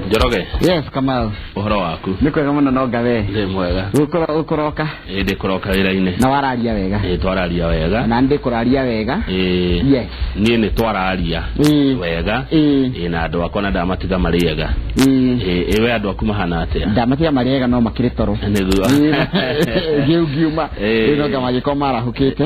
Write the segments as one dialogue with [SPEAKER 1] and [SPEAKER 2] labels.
[SPEAKER 1] Njoroge.
[SPEAKER 2] Yes, Kamau.
[SPEAKER 1] Ũhoro waku?
[SPEAKER 2] Nĩ kwega mũno no ngawe.
[SPEAKER 1] Ndĩ mwega.
[SPEAKER 2] Ũkũroka?
[SPEAKER 1] Ĩ, ndĩ kũroka wĩra-inĩ.
[SPEAKER 2] Na wararia wega.
[SPEAKER 1] Ĩ, twararia wega.
[SPEAKER 2] Na ndĩ kũraria wega.
[SPEAKER 1] Ĩ.
[SPEAKER 2] Yes.
[SPEAKER 1] Niĩ nĩ twararia wega. Ĩ, na andũ akwa na ndamatiga marĩ ega. Ĩ, ĩ, we andũ aku mahana atĩa?
[SPEAKER 2] Ndamatiga marĩ ega no makĩrĩ toro.
[SPEAKER 1] Nĩguo.
[SPEAKER 2] Ngĩu ngiuma. Rĩu no nga mangĩkorwo marahũkĩte.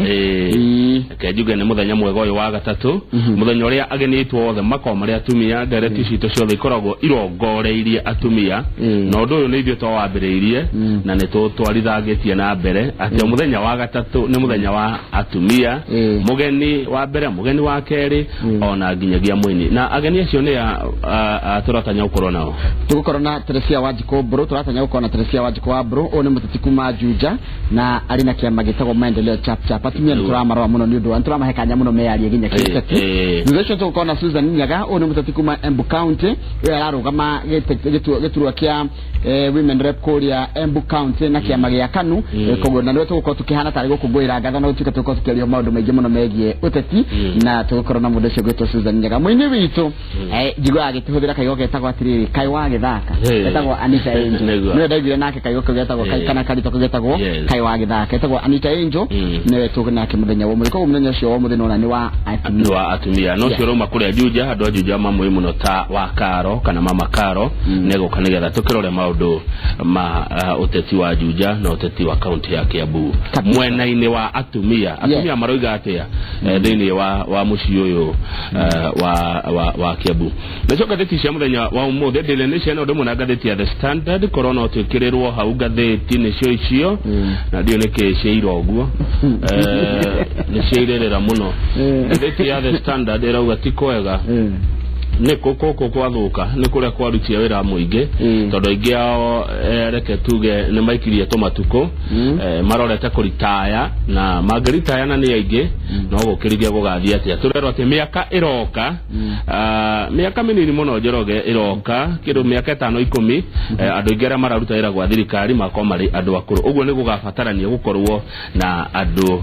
[SPEAKER 1] Reke njuge nĩ mũthenya mwega ũyũ wa gatatũ, mũthenya ũrĩa ageni aitũ othe makoragwo marĩ atumia. Ndereti citũ ciothe ikoragwo irongoreirie atumia, na ũndũ ũyũ nĩ ithuĩ twawambĩrĩirie na nĩ tũtwarithangĩtie na mbere atĩ o mũthenya wa gatatũ nĩ mũthenya wa atumia, mũgeni wa mbere, mũgeni wa kerĩ, ona nginyagia mũini. Na ageni acio nĩ a tũratanya gũkorwo nao?
[SPEAKER 2] Tũgũkorwo na Teresia Wanjikũ Mbũrũ, tũratanya gũkorwo na Teresia Wanjikũ wa Mbũrũ. Ũyũ nĩ mũteti kuma Juja na arĩ na kĩama gĩtagwo Maendeleo Chap Chap. Atumia nĩ tũramarora mũno nĩ ũndũ wa nĩ tũramahe kanya mũno meyarie nginya kĩũteti. Thutha ũcio tũgũkorwo na Susan Nyaga. Ũyũ nĩ mũteti kuma Embu County, ũyũ ararũgama gĩturwa kĩa women rep kũrĩa Embu County na kĩama gĩa KANU. Koguo na nĩwe tũgũkorwo tũkĩhana tarĩ gũkũngũĩra ngatha na gũtuĩka tũgũkorwo tũkĩaria maũndũ maingĩ mũno megiĩ ũteti, na tũgũkorwo na mũndũ ũcio gwĩtwo Susan Nyaga. Mũini witũ, njiguaga agĩtũhũthĩra kaigo getagwo atĩrĩrĩ, kaĩ wa gĩthaka, getagwo Anita Angel. Nĩwe ndaiguire nake kaigo kau getagwo kana karĩtwa kau getagwo kaĩ wa gĩthaka, getagwo Anita Angel. Nĩwe tũgĩ nake mũthenya wa ũmũthĩ. Koguo mũthenya ũcio wa ũmũthĩ nona nĩ wa atumia.
[SPEAKER 1] Nĩ wa atumia. No ũcio ũrauma kũrĩa Juja, andũ a Juja mamũĩ mũno ta wa Karo kana Mama Karo, nĩegũka nĩgetha tũkĩrore maũndũ ma ũteti wa Juja na ũteti wa kaunti ya Kiambu mwena-inĩ wa atumia. Atumia maroiga atĩa thĩinĩ wa mũciĩ ũyũ wa Kiambu? Nacio ngathĩti cia mũthenya wa ũmũthĩ, Daily Nation ũndũ ũmwe na ngathĩti ya The Standard, korwo no twĩkĩrĩrwo hau ngathĩti nĩcio icio, na ndiũ nĩkĩ ciaira ũguo. Nĩ ciairĩrĩra mũno. Ngathĩti ya The Standard ĩrauga ti kwega nĩ kũkũ gwathũka nĩ kũrĩa kwarutia wĩra mũingĩ, tondũ aingĩ ao, reke tuge nĩ maikirie tũmatukũ, marorete kũritaya, na mangĩritaya na nĩ aingĩ no gũkĩrigia gũgathiĩ atĩa. Tũrerwo atĩ mĩaka ĩroka, mĩaka mĩnini mũno, Njoroge, ĩroka kĩndũ mĩaka 5 10, andũ aingĩ arĩa mararuta wĩra gwa thirikari makorwo marĩ andũ akũrũ. Ũguo nĩ gũgabatarania gũkorwo na andũ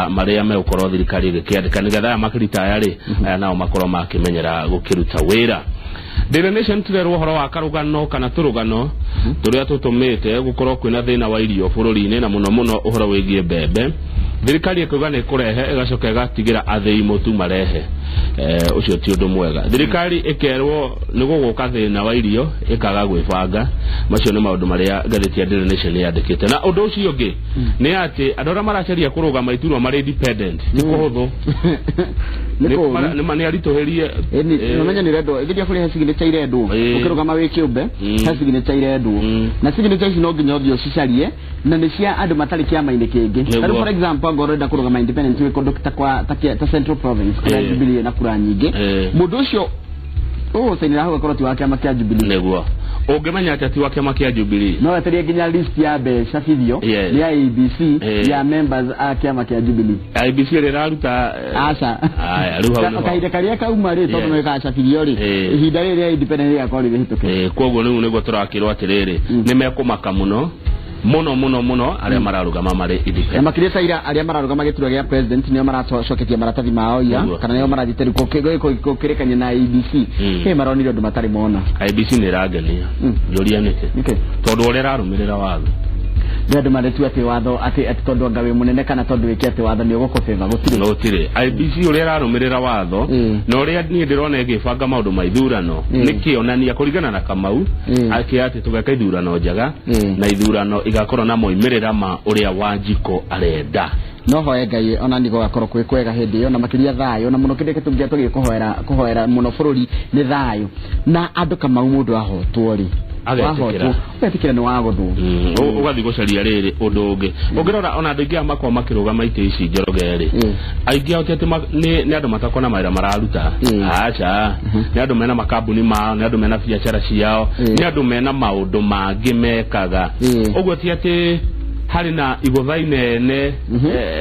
[SPEAKER 1] marĩa megũkorwo thirikari ĩgĩkĩandĩka nĩgetha aya makĩritaya rĩ, aya nao makorwo makĩmenyera gũkĩruta wĩra. Daily Nation tũrerwo ũhoro wa karũgano kana tũrũgano tũrĩa tũtũmĩte gũkorwo kwĩna thĩna wa irio bũrũri-inĩ, na mũno mũno ũhoro wĩgiĩ mbembe. Thirikari ĩkauga nĩ ĩkũrehe, ĩgacoka ĩgatigĩra athĩi mũtu marehe. Ũcio ti ũndũ mwega. Thirikari ĩkerwo nĩ gũgũka thĩna wa irio, ĩkaga gwĩbanga. Macio nĩ maũndũ marĩa ngathĩti ya Daily Nation yandĩkĩte. Na ũndũ ũcio ũngĩ nĩ atĩ andũ arĩa maracaria kũrũgama iturwa marĩ independent ti kũhũthũ.
[SPEAKER 2] Nĩ kũũru.
[SPEAKER 1] Nĩ aritũhĩrie.
[SPEAKER 2] Nĩmenya nĩ irendwo ĩgĩthiĩ kũrĩ he signature irendwo ũkĩrũgama wĩ kĩũmbe, he signature irendwo, na signature ici no nginya ũthiĩ ũcicarie, na nĩ cia andũ matarĩ kĩama-inĩ kĩngĩ. Tarĩu for example, angorwo ũrenda kũrũgama independent wĩ kũndũ ta kwa ta Central Province kũrĩa Jubilee ĩna kura nyingĩ, mũndũ ũcio ũgũcainĩra hau akorwo ti wa kĩama kĩa Jubilee.
[SPEAKER 1] Nĩguo ũngĩmenya atĩ ti wa kĩama kĩa Jubilee?
[SPEAKER 2] No weterie nginya list ya mbeca bithio nĩ IEBC ya members a kĩama kĩa Jubilee.
[SPEAKER 1] IEBC ĩrĩa ĩraruta
[SPEAKER 2] Aca.
[SPEAKER 1] Aya, rĩu hau nĩho.
[SPEAKER 2] Kahinda karĩa kauma rĩ, tondũ nĩ gacabithio rĩ, ihinda rĩrĩ rĩa independent rĩgakorwo rĩ rĩhĩtũke.
[SPEAKER 1] Koguo rĩu nĩguo tũrakĩrwo atĩrĩrĩ, nĩ mekũmaka mũno mũno mũno mũno arĩa mararũgama marĩ
[SPEAKER 2] Na
[SPEAKER 1] independent.
[SPEAKER 2] Makĩria ta ira arĩa mararũgama gĩturwa gĩa president nĩo maracoketie maratathi mao ira, kana nĩo marathiĩte rĩu gũkĩrĩkania na IEBC. Ĩ maronire ũndũ matarĩ mona.
[SPEAKER 1] IEBC nĩ ĩrangenia. Njũria nĩkĩ?
[SPEAKER 2] Nĩkĩ?
[SPEAKER 1] Tondũ ũrĩa ĩrarũmĩrĩra watho.
[SPEAKER 2] Nĩ andũ maretua atĩ watho atĩ tondũ anga wĩ mũnene kana tondũ wĩke atĩ watho nĩ ũgũkũbĩva, gũtirĩ.
[SPEAKER 1] Gũtirĩ. IEBC ũrĩa ĩrarũmĩrĩra watho na ũrĩa niĩ ndĩrona ĩgĩbanga maũndũ ma ithurano nĩ kĩonania kũringana na Kamau akĩ atĩ tũgeka ithurano njega na ithurano igakorwo na moimĩrĩra ma ũrĩa Wanjikũ arenda.
[SPEAKER 2] No hoe Ngai ona nĩ gũgakorwo kwĩ kwega hĩndĩ ĩyo, na makĩria thayũ, na mũno kĩndũ gĩtũngĩa tũgĩkũhoera kũhoera mũno bũrũri nĩ thayũ na andũ. Kamau, mũndũ ahotwo rĩ,
[SPEAKER 1] Agetĩkĩra.
[SPEAKER 2] wahotwo ũgetĩkĩra nĩ wagũthwo.
[SPEAKER 1] Ũgathiĩ gũcaria rĩrĩ ũndũ ũngĩ. Ũngĩrora ona andũ aingĩ aya makoragwo makĩrũgama itĩ ici, Njoroge rĩ, aingĩ ao ti atĩ nĩ andũ matakoragwo na mawĩra mararuta. Aca, nĩ andũ mena makambuni mao, nĩ andũ mena biacara ciao, nĩ andũ mena maũndũ mangĩ mekaga. Ũguo ti atĩ harĩ na igũtha inene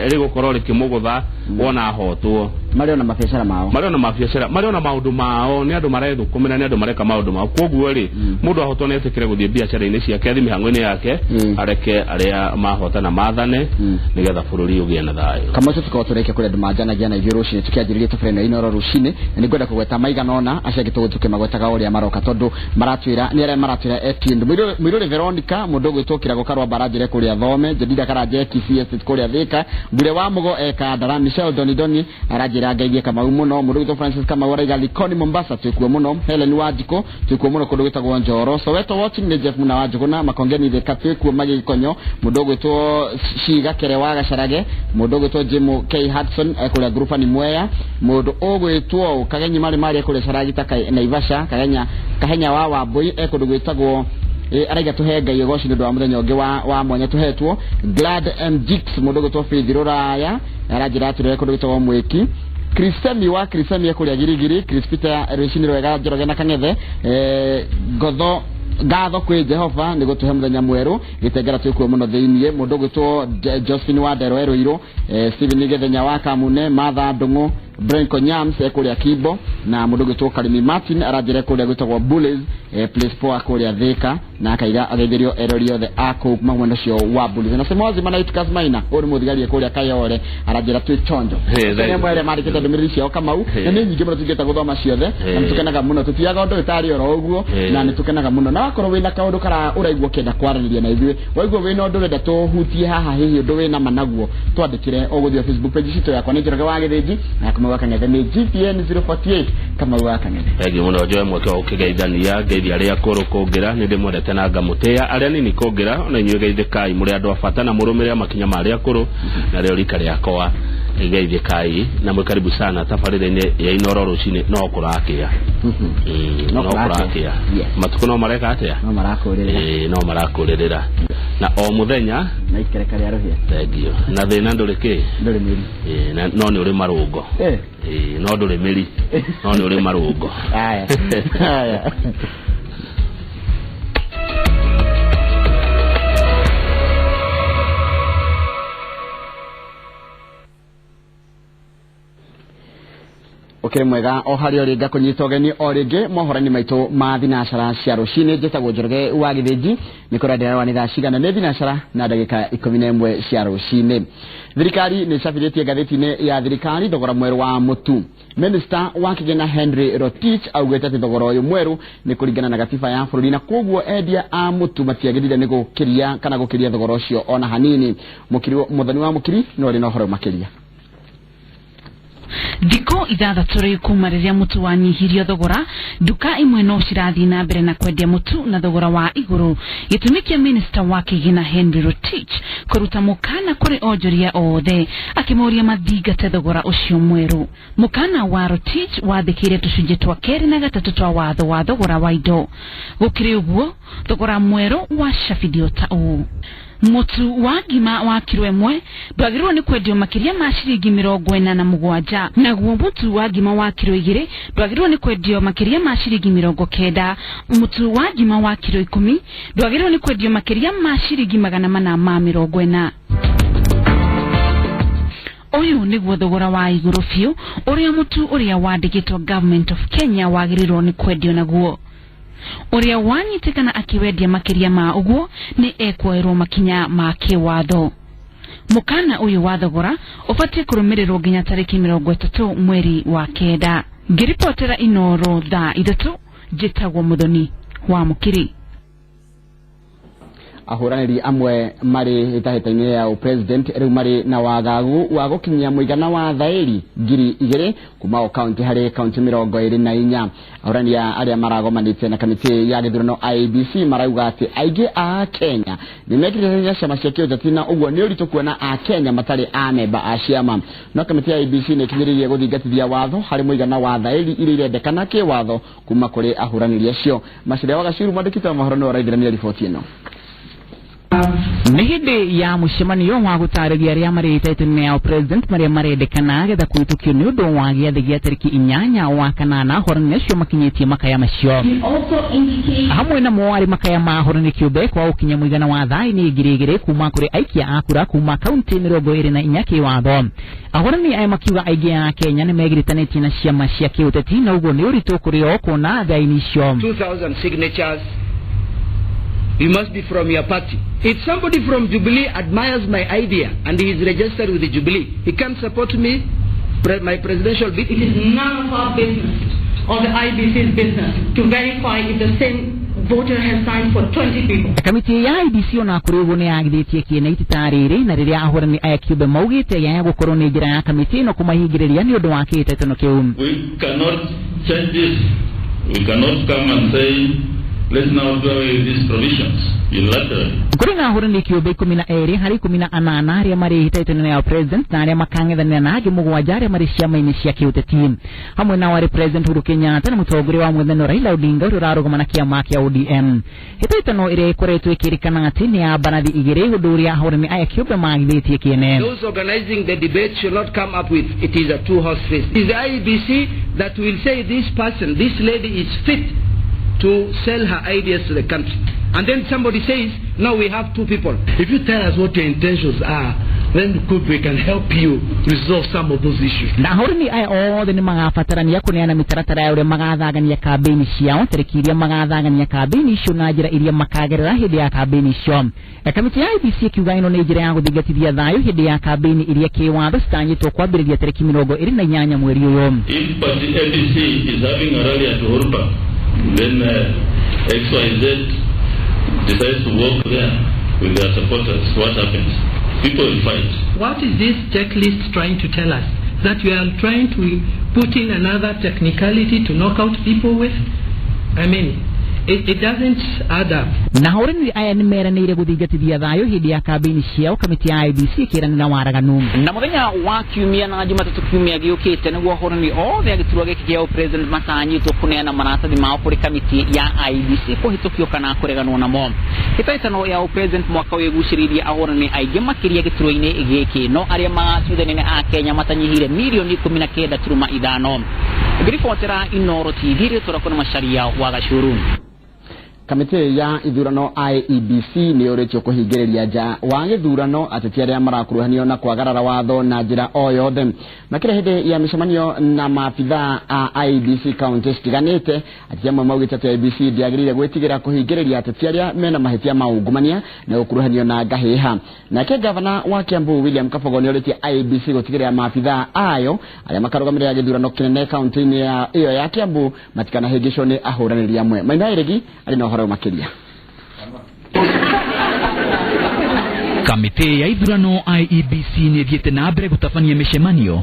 [SPEAKER 1] rĩgũkorwo rĩkĩmũgũtha. Wona ahotwo
[SPEAKER 2] marĩ ona mabiacara mao,
[SPEAKER 1] marĩ ona mabiacara, marĩ ona maũndũ mao, nĩ andũ marethũkũmĩra, nĩ andũ mareka maũndũ mao. Koguo rĩ, mũndũ ahotwo nĩ etĩkĩre gũthiĩ biacara-inĩ ciake, athiĩ mĩhang'o-inĩ yake, areke arĩa mahotana mathane, nĩgetha bũrũri ũgĩe na thayũ.
[SPEAKER 2] Kamwe tũtikorwo tũrĩkia kũrĩ andũ manjanagia na ithuĩ rũcinĩ tũkĩanjĩrĩria tabarĩra ĩno Inooro rũcinĩ, na nĩngwenda kũgweta maigana ũna acio angĩ tũgũthiĩ tũkĩmagwetaga o ũrĩa maroka, tondũ maratwĩra nĩ arĩa maratwĩra etune Mũirũrĩ Veronica, mũndũ ũgwĩtwo Kĩrago Karwamba aranjĩre kũrĩa Thome, Jedida Karanja Kisii Estate kũrĩa Thĩka, Mbure wa Mũgo Ekandara, Michelle Doni Doni aranjĩra ngeithie Kamau mũno, mũndũ ũgwĩtwo Francis Kamau araiga Likoni Mombasa twĩkuo mũno, Helen Wanjikũ twĩkuo mũno kũndũ gwĩtagwo Njoro, Soweto watching nĩ Jeff Muna wa Njũgũna, Makongeni Thĩka twĩkuo Magĩkonyo, mũndũ ũgwĩtwo Ciga Kere wa Gacarage, mũndũ ũgwĩtwo Jim K Hudson kũrĩa Ngurubani Mwea, mũndũ ũgwĩtwo Kagenyi Marĩ Marĩ kũrĩa Caragita Naivasha, Kagenya Kahenya wa Wambui kũndũ gwĩtagwo araiga tũhe Ngai ũgoci nĩ ũndũ wa mũthenya ũngĩ wa mwanya tũhetwo. Glad M Jix, mũndũ ũgwĩtwo Faith Rũraya aranjĩra atũrere kũndũ gwĩtagwo Mwĩki. Krisemi wa Krisemi kũrĩa Girigiri, Chris Peter rũcinĩ rwega Njoroge na Kang'ethe, ngotho ngatho kwĩ Jehova nĩ gũtũhe mũthenya mwerũ, gĩtengera twĩkuo mũno thĩiniĩ. Mũndũ ũgwĩtwo Josephine wa Ndero Erũirũ, Stephen Gethenya wa Kamune, Martha Ndung'u, Brenko Nyams kũrĩa Kimbo, na mũndũ ũgwĩtwo Karimi Martin aranjĩra kũrĩa gwĩtagwo Bullies, Place Poa kũrĩa Thĩka, na akaiga ageithĩrio erori othe a kũu mwena ũcio wa Bullies. Na Simozi Manait Kasmaina, ũyũ nĩ mũthigari kũrĩa Kayole, aranjĩra twĩ chonjo. Nĩ amwe arĩa mandĩkĩte ndũmĩrĩri ciao Kamau, na nĩ nyingĩ mũno tũingĩhota gũthoma ciothe, na nĩ tũkenaga mũno, tũtiaga ũndũ ũtarĩ oro ũguo, na nĩ tũkenaga mũno. Na wakorwo wĩna kaũndũ kara ũraigua ũkĩenda kwaranĩria na ithuĩ, waigua wĩna ũndũ ũrenda tũhutie haha, hihi ũndũ wĩna ma naguo, twandĩkĩre ũgũthiĩ Facebook page citũ, yakwa nĩ Njoroge wa Gĩthĩnji, na Kamau wa Kang'ethe nĩ GTN 048 Kamau wa Kang'ethe.
[SPEAKER 1] Thengiũ mũno. Njoe mweke wa gũkĩgeithania, ngeithia arĩa akũrũ kũngĩra, nĩ ndĩmwendete na ngamũtĩĩa, arĩa nini kũngĩra ona inyuĩ geithĩkai, mũrĩ andũ a bata na mũrũmĩrĩre makinya ma arĩa akũrũ, na rĩo rika rĩakwa geithĩkai na mwĩ karibu sana tabarĩra-inĩ ya Inooro rũcinĩ. No kũrakĩa.
[SPEAKER 2] No
[SPEAKER 1] no
[SPEAKER 2] kũrakĩa.
[SPEAKER 1] Kũrakĩa. Matukũ no mareka atĩa?
[SPEAKER 2] No marakũrĩrĩra.
[SPEAKER 1] Ĩĩ, no marakũrĩrĩra na o mũthenya
[SPEAKER 2] na ikereka rĩa rũhĩa.
[SPEAKER 1] Thengiũ. Na thĩna ndũrĩ kĩ?
[SPEAKER 2] Ndũrĩ mĩri.
[SPEAKER 1] Ĩĩ, no nĩ ũrĩ marũngo. Ĩĩ, no ndũrĩ mĩri no nĩ ũrĩ marũngo.
[SPEAKER 2] Haya haya. Ũkĩrĩ mwega o harĩa ũrĩ, ngakũnyita ũgeni o rĩngĩ mohoro-inĩ maitũ ma thinacara cia rũcinĩ. Njĩtagwo Njoroge wa Gĩthĩnji. Nĩ kũrĩa ndĩrarora nĩ thaa cigana? Nĩ thinacara na ndagĩka 11 cia rũcinĩ. Thirikari nĩ ĩcabithĩtie ngathĩti-inĩ ya thirikari thogora mwerũ wa mũtu. Minista wa kĩgĩna Henry Rotich augĩte atĩ thogora ũyũ mwerũ nĩ kũringana na gatiba ya bũrũri, na koguo endia a mũtu matiagĩrĩire nĩ gũkĩria kana gũkĩria thogora ũcio ona hanini. Mũkiri Mũthoni wa Mũkiri no ũrĩ na ũhoro makĩria.
[SPEAKER 3] Thikũ 6 rĩu kuma rĩrĩa mũtu wanyihirio thogora, nduka imwe no cirathiĩ na mbere na kwendia mũtu na thogora wa igũrũ, gĩtũmi kĩa minista wa kĩgĩna Henry Rotich kũruta mũkana kũrĩ onjoria othe akĩmoria mathingate thogora ũcio mwerũ. Mũkana wa Rotich wathĩkĩire tũcunjĩ twa kerĩ na gatatũ twa watho wa thogora wa indo. Gũkĩrĩ ũguo, thogora mwerũ wacabithio ta ũũ: mũtu wa ngima wa kiro 1 ndwagĩrĩirwo nĩ kwendio makĩria ma ciringi 47, naguo mũtu wa ngima wa kiro 2 ndwagĩrĩirwo nĩ kwendio makĩria ma ciringi 90. Mũtu wa ngima wa kiro 10 ndwagĩrĩirwo nĩ kwendio makĩria ma ciringi 440. Ũyũ nĩguo thogora wa igũrũ biũ ũrĩa mũtu ũrĩa wandĩkĩtwo Government of Kenya wagĩrĩirwo nĩ kwendio naguo. Ũrĩa wanyitĩkana akĩwendia makĩria ma ũguo nĩ ekuoerwo makinya ma kĩwatho. Mũkana ũyũ wa thogora ũbatiĩ kũrũmĩrĩrwo nginya tarĩki 30 mweri wa 9. Ngĩribotera Inooro thaa 3, njĩtagwo Mũthoni wa Mũkiri.
[SPEAKER 2] Ahũranĩri amwe marĩ hĩtahĩta-inĩ ya ũpresident rĩu marĩ na wagagu wa gũkinyia mũigana wa thaĩri 2000 kuma o kaunti harĩ kaunti 24. Ahũrani arĩa maragomanĩte na kamĩtĩ ya gĩthurano IEBC marauga atĩ aingĩ a Kenya nĩ mekĩrĩte ciama cia kĩũteti, na ũguo nĩ ũritũ kuona a Kenya matarĩ a memba a ciama. No kamĩtĩ ya IEBC nĩ ĩkinyĩrĩirie gũthingatithia watho harĩ mũigana wa thaĩri iria irendekana kĩwatho kuma kũrĩ ahũranĩri acio. Maciria wa Gaciru, mwandĩki wa mohoro, nĩwe ũraingĩrania riboti ĩno.
[SPEAKER 3] Nĩ hĩndĩ ya mũcemanio wa gũtarĩria arĩa marĩĩtetwo ya president marĩa marendekana getha kũhĩtũkio nĩ ũndũ wa gĩathĩ gĩa tarĩki 8 wa 8 ahorani acio makinyĩtie makaya macio. Hamwe namo arĩ makaya ma ahorani kĩũmbe kwa gũkinya mũigana wa thaini 2,000 kuma kũrĩ aikia a kura kuma kaunti 24 kĩwatho. Ahorani aya makiuga aingĩ a Kenya nĩ megiritanĩtie na ciama cia kĩũteti na ũguo nĩ ũritũ kũrĩ o kuona thaini icio.
[SPEAKER 4] 2,000 signatures. You must be from your party. If somebody from Jubilee admires my idea and he is registered with the Jubilee, he can support me, my presidential bid.
[SPEAKER 5] It is none of our business or the IBC's business to verify if the same voter has signed for 20 people.
[SPEAKER 3] Kamĩtĩ ya IEBC ona kũrĩ ũguo nĩ yagithĩtie kĩene iteta rĩrĩ na rĩrĩa ahũrani aya kĩũmbe maugĩte yaya gũkorwo nĩ njĩra ya kamĩtĩ ĩno kũmahingĩrĩria nĩ ũndũ wa kĩhĩtahĩtano kĩu.
[SPEAKER 6] We cannot change this. We cannot come and say let's now do away with these provisions unilaterally.
[SPEAKER 3] Kũrĩ na ahũrani kĩũmbe 12 harĩ 18 arĩa marĩ hĩtahĩtano ya president na arĩa makang'ethanĩra na angĩ 7 arĩa marĩ ciama-inĩ cia kĩũteti. Hamwe nao arĩ President Uhuru Kenyatta na mũtongoria wa mũng'ethanĩro Raila Odinga ũrĩa ũrarũgama na kĩama kĩa ODM. Hĩtahĩtano ĩrĩa ĩkoretwo ĩkĩrĩkana atĩ nĩ ya mbarathi igĩrĩ ũndũ ũrĩa ahũrani aya kĩũmbe magithĩtie kĩene.
[SPEAKER 4] Those organizing the debate should not come up with it is a two-horse race. It is the IEBC that will say this person, this lady is fit to sell her ideas to the country. And then somebody says, no, we have two people.
[SPEAKER 7] If you tell us what your intentions are, then we can help you resolve some of those issues.
[SPEAKER 3] Na ahũrani aya othe nĩ magabatarania kũneana mĩtaratara ya ũrĩa magathagania kambĩini ciao, tarĩki iria magathagania kambĩini icio na njĩra iria makagerera hĩndĩ ya kambĩini icio. Kamĩtĩ ya IEBC ĩkiuga ĩno nĩ njĩra ya gũthingatithia thayũ hĩndĩ ya kambĩini iria kĩwatho citanyĩtwo kwambĩrĩria tarĩki 28 mweri ũyũ.
[SPEAKER 6] If party ABC is having a rally at Uhuru Park, then XYZ decides to walk there with their supporters, what happens? People will fight.
[SPEAKER 5] What is this checklist trying to tell us? That we are trying to put in another technicality to knock out people with? I mean, it doesn't add up.
[SPEAKER 3] Na ahũrani aya nĩ meranĩire gũthingatithia thayũ hĩndĩ ya kambĩini ciao, kamĩtĩ ya IEBC ĩkĩranĩra waraganu. Na mũthenya wa kiumia na Jumatatũ kiumia gĩũkĩte nĩguo ahũrani othe a gĩturwa gĩkĩ kĩa president matanyĩtwo kũneana maratathi mao kũrĩ kamĩtĩ ya IEBC kũhĩtũkio kana kũreganwo namo. Hĩtahĩtano ya president mwaka ũyũ ĩgucĩrĩirie ahũrani aingĩ makĩria gĩturwa-inĩ gĩkĩ, no arĩa magatuithania nĩ a Kenya matanyihire milioni 19.5. Ngĩribotera Inooro TV rĩtwa rĩakwa nĩ Macharia wa Gacuru.
[SPEAKER 2] Kamĩtĩ ya ithurano IEBC nĩ yũrĩtio kũhingĩrĩria nja wa gĩthurano ateti arĩa marakuruhanio na kwagarara watho na njĩra o yothe. Makĩria hĩndĩ ya mĩcemanio na maabithaa a IEBC kaunti citiganĩte, ateti amwe maugĩte atĩ IEBC ndĩagĩrĩire gwĩtigĩra kũhingĩrĩria ateti arĩa mena mahĩtia ma ungumania na gũkuruhanio na ngahĩha. Nake gavana wa Kiambu William Kabogo nĩorĩtie IEBC gũtigĩrĩra maabithaa ayo arĩa makarũgamĩrĩra gĩthurano kĩnene kaunti-inĩ ĩyo ya Kiambu matikanahĩngĩcwo nĩ ahũranĩri amwe. Maina Iregi arĩ na ũhoro makĩria.
[SPEAKER 8] Kamĩtĩ ya ithurano IEBC nĩ ĩthiĩte na mbere gũtabania mĩcemanio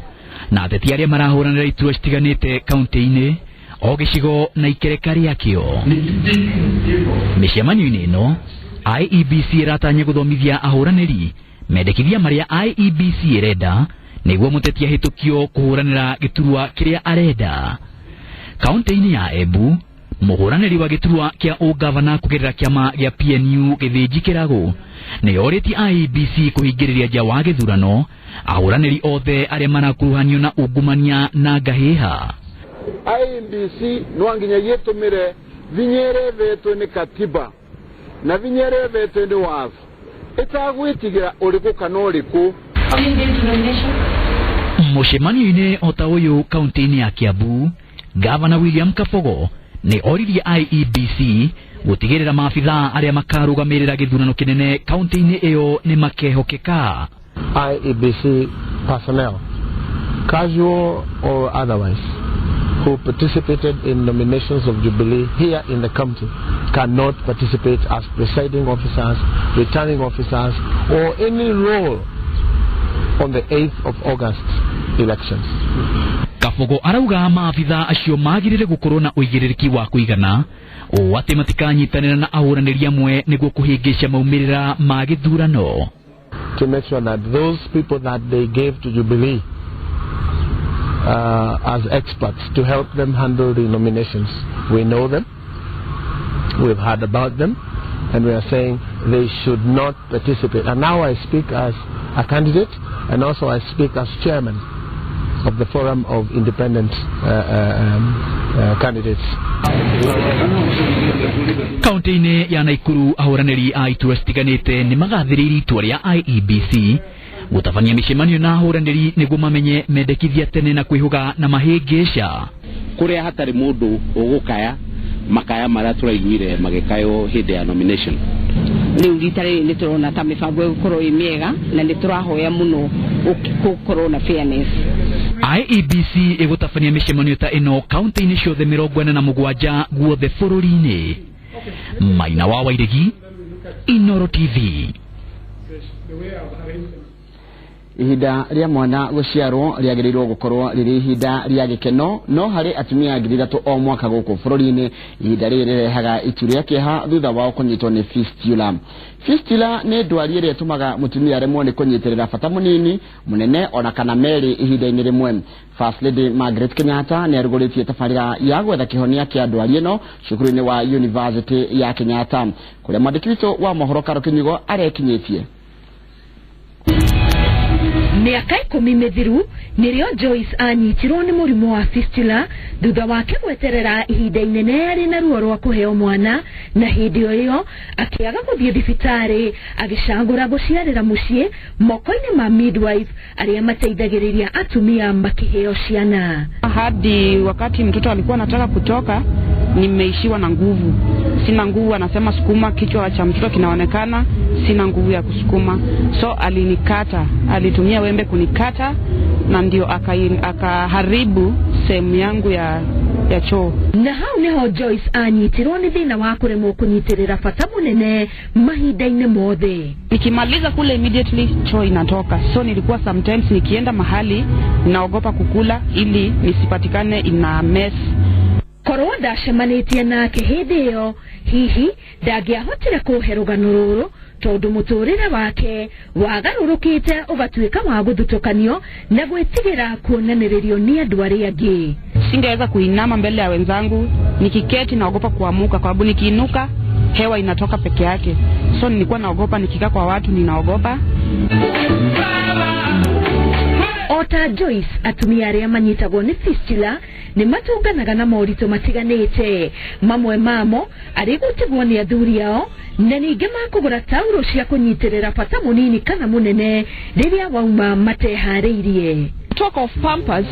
[SPEAKER 8] na ateti arĩa marahũranĩra iturwa citiganĩte kaunti-inĩ o gĩcigo na ikereka rĩakĩo. Mĩcemanio-inĩ ĩno IEBC ĩratanya gũthomithia ahũranĩri mendekithia marĩa IEBC ĩrenda nĩguo mũteti ahĩtũkio kũhũranĩra gĩturwa kĩrĩa arenda. Kaunti-inĩ ya Embu, mũhũranĩri wa gĩturwa kĩa ũgavana kũgerera kĩama gĩa PNU Gĩthĩnji Kĩragũ nĩ orĩtie IEBC kũhingĩrĩria nja wa gĩthurano ahũranĩri othe arĩa marakuruhanio na ungumania na ngahĩha.
[SPEAKER 9] IEBC no nginya yĩtũmĩre vinya ĩrĩa ĩvetwo nĩ katiba na vinya ĩrĩa ĩvetwo nĩ watho ĩtagwĩtigĩra ũrĩkũ kana ũrĩkũ.
[SPEAKER 8] Mũcemanio-inĩ o ta ũyũ kaunti-inĩ ya Kiambu, Gavana William Kabogo nĩ oririe IEBC gũtigĩrĩra maabithaa arĩa makarũgamĩrĩra gĩthurano kĩnene kaunti-inĩ ĩyo nĩ makehokeka.
[SPEAKER 7] IEBC personnel, casual or otherwise, who participated in nominations of Jubilee here in the county cannot participate as presiding officers, returning officers, or any role on the 8th of August elections.
[SPEAKER 8] Kabogo arauga maabithaa acio magĩrĩire gũkorwo na ũigĩrĩrĩki wa kũigana ũũ atĩ matikanyitanĩra na ahũranĩri amwe nĩguo kũhĩngĩca maumĩrĩra ma gĩthurano.
[SPEAKER 7] To make sure that those people that they gave to Jubilee as experts to help them handle the nominations, we know them, we've heard about them, And we are saying they should not participate. And now I speak as a candidate, and also I speak as chairman of the Forum of Independent Candidates.
[SPEAKER 8] Kaunti-inĩ ya Naikuru ahũranĩri a iturwa citiganĩte nĩ magathĩrĩirie itua rĩa IEBC gũtabania mĩcemanio na ahũranĩri nĩguo mamenye mendekithia tene na kwĩhũga na mahĩngĩca.
[SPEAKER 1] Kũrĩa hatarĩ mũndũ ũgũkaya makaya marĩa tũraiguire magĩkaywo hĩndĩ ya nomination.
[SPEAKER 10] Rĩu rita rĩrĩ nĩ tũrona ta mĩbango ĩgũkorwo ĩ mĩega na nĩ tũrahoya mũno gũkorwo na fairness.
[SPEAKER 8] IEBC ĩgũtabania mĩcemanio ta ĩno kaunti-inĩ ciothe 47 guothe bũrũri-inĩ. Maina wa Wairegi, Inoro TV.
[SPEAKER 2] Ihinda rĩa mwana gũciarwo rĩagĩrĩirwo gũkorwo rĩrĩ ihinda rĩa gĩkeno, no harĩ atumia 3,000 o mwaka gũkũ bũrũri-inĩ ihinda rĩrĩ rĩrehaga itu rĩa kĩeha thutha wao kũnyitwo nĩ fistula. Fistula nĩ ndwari ĩrĩa ĩtũmaga mũtumia aremwo nĩ kũnyitĩrĩra bata mũnini, mũnene ona kana merĩ ihinda-inĩ rĩmwe. First Lady Margaret Kenyatta nĩ arugũrĩtie tabarĩra ya gwetha kĩhonia kĩa ndwari ĩno cukuru-inĩ wa University ya Kenyatta, kũrĩa mwandĩki witũ wa mohoro Karo Kĩnyugo arekinyĩtie.
[SPEAKER 11] Mĩaka 10 mĩthiru nĩrĩo Joyce anyitirwo nĩ mũrimũ wa fistula thutha wake gweterera ihinda inene arĩ na ruo rwa kũheo mwana, na hĩndĩ o ĩyo akĩaga gũthiĩ thibitarĩ agĩcagũra gũciarĩra mũciĩ moko-inĩ ma midwife arĩa mateithagĩrĩria atumia makĩheo ciana.
[SPEAKER 12] Hadi wakati mtoto alikuwa anataka kutoka, nimeishiwa na nguvu, sina nguvu. Anasema sukuma, kichwa cha mtoto kinaonekana, sina nguvu ya kusukuma. So alinikata, alitumia wembe kunikata, na ndio akaharibu sehemu yangu ya choo.
[SPEAKER 11] Na hau niho Joyce anyitirwo nĩ thĩna wa kũremwo kũnyitĩrĩra bata mũnene mahinda-inĩ mothe.
[SPEAKER 12] Nikimaliza kule immediately choo inatoka. So nilikuwa sometimes nikienda mahali naogopa kukula ili nisipatikane ina mess.
[SPEAKER 11] Korwo ndacemanĩtie nake hĩndĩ ĩyo, hihi ndangĩahotire kũhe rũgano rũrũ tondũ mũtũrĩre wake wagarũrũkĩte ũgatuĩka wa gũthutũkanio na gwĩtigĩra kuonanĩrĩrio nĩ andũ arĩa angĩ.
[SPEAKER 12] Singeweza kuinama mbele ya wenzangu, nikiketi naogopa kuamuka kwa sababu nikiinuka hewa inatoka peke yake. So nilikuwa naogopa, nikikaa kwa watu ninaogopa.
[SPEAKER 11] Ota Joyce, atumia arĩa manyitagwo nĩ fistula nĩ matũnganaga na moritũ matiganĩte, mamwe mamo arĩ gũtigwo nĩ athuri ao na ningĩ makũgũra tauro cia kũnyitĩrĩra bata mũnini kana mũnene rĩrĩa wauma mateharĩirie.
[SPEAKER 13] Talk of Pampers,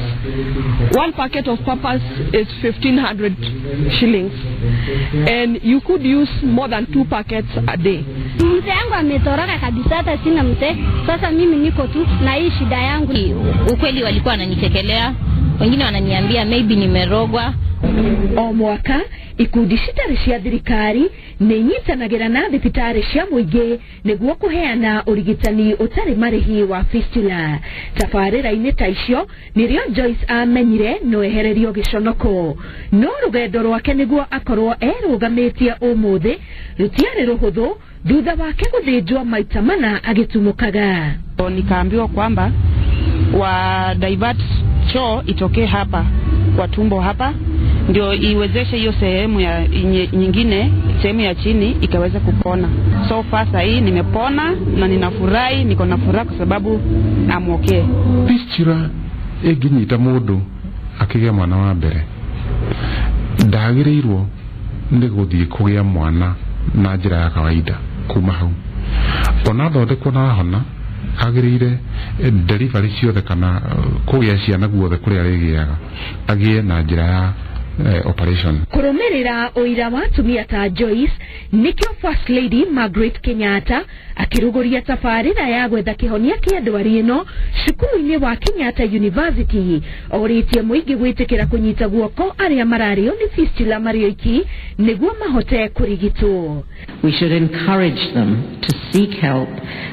[SPEAKER 13] one packet of Pampers is 1,500 shillings, and you could use more than 2 packets a day.
[SPEAKER 14] Mzee yangu ametoroka kabisa, hata sina mzee. Sasa mimi niko tu na hii shida yangu.
[SPEAKER 15] Ukweli walikuwa wananichekelea, wengine wananiambia maybe nimerogwa.
[SPEAKER 11] O mwaka ikundi citarĩ cia thirikari nĩ inyitanagĩra na thibitarĩ cia mũingĩ nĩguo kũheana ũrigitani ũtarĩ marĩhi wa fistula. Tabarĩra-inĩ ta icio nĩrĩo Joyce amenyire no ehererio gĩconoko, no rũgendo rwake nĩguo akorwo erũgamĩtie ũmũthĩ rũtiarĩ rũhũthũ thutha wake gũthĩnjwo maita mana agĩtumũkaga.
[SPEAKER 12] Nikaambiwa kwamba wa divert choo itokee hapa kwa tumbo hapa ndio iwezeshe hiyo sehemu ya nyingine, sehemu ya chini ikaweza kupona. So far sasa nimepona na ninafurahi, niko na furaha kwa sababu I'm okay.
[SPEAKER 16] Fistula ĩngĩnyita mũndũ akĩgĩa mwana wa mbere, ndagĩrĩirwo nĩ gũthiĩ kũgĩa mwana na njĩra ya kawaida kuma hau. Ona thondekwo na hona, agĩrĩire delivery ciothe kana kũgĩa ciana guothe kũrĩa arĩgĩaga agĩe na njĩra ya operation.
[SPEAKER 11] Kũrũmĩrĩra ũira wa atumia ta Joyce nĩkĩo First Lady Margaret Kenyatta akĩrugũria tabarĩra ya gwetha kĩhonia kĩa ndwari ĩno cukuru-inĩ wa Kenyatta University, orĩtie mũingĩ gwĩtĩkĩra kũnyita guoko arĩa mararĩo nĩ fistula marĩ oiki nĩguo mahote kũrigitwo.
[SPEAKER 17] We should encourage them to seek help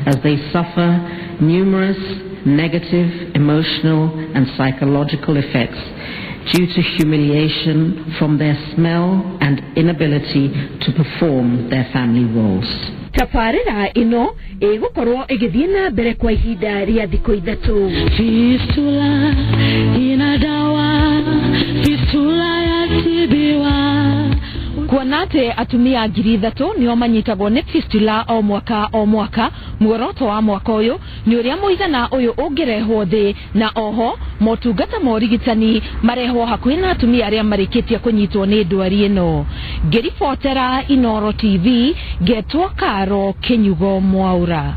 [SPEAKER 17] as they suffer numerous negative emotional and psychological effects due to humiliation from their smell and inability to perform their family roles.
[SPEAKER 11] Tabarĩra ĩno ĩgũkorwo ĩgĩthiĩ na mbere kwa ihinda rĩa thikũ 3.
[SPEAKER 18] Fistula ina dawa, fistula yatibiwa.
[SPEAKER 3] Kuona
[SPEAKER 11] Kuona atĩ atumia 3,000 nĩo manyitagwo nĩ fistula o mwaka o mwaka, muoroto wa mwaka ũyũ nĩ ũrĩa mũigana ũyũ ũngĩrehwo thĩ, na oho motungata ma ũrigitani marehwo hakuhĩ na atumia arĩa marĩkĩtie kũnyitwo nĩ ndwari ĩno. Ngĩribotera Inoro TV, ngetwo Karo Kinyugo Mwaura.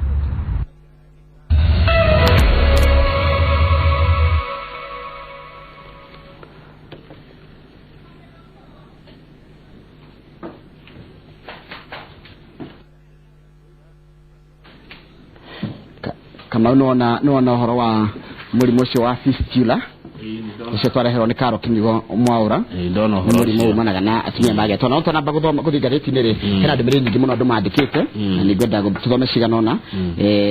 [SPEAKER 2] Kamau, nĩwona ũhoro wa mũrimũ ũcio wa fistula ũcio twareherwo nĩ Karo Kinyugo Mwaura?
[SPEAKER 1] Ndona
[SPEAKER 2] nĩ
[SPEAKER 1] ũhoro
[SPEAKER 2] mũrimũ
[SPEAKER 1] ũcio.
[SPEAKER 2] Umanaga na atumia magetwo. No tũnamba gũthoma gũthiĩ ngathĩti-inĩ rĩ, hena ndũmĩrĩri nyingĩ mũno andũ mandĩkĩte, na nĩngwenda tũthome cigana ũna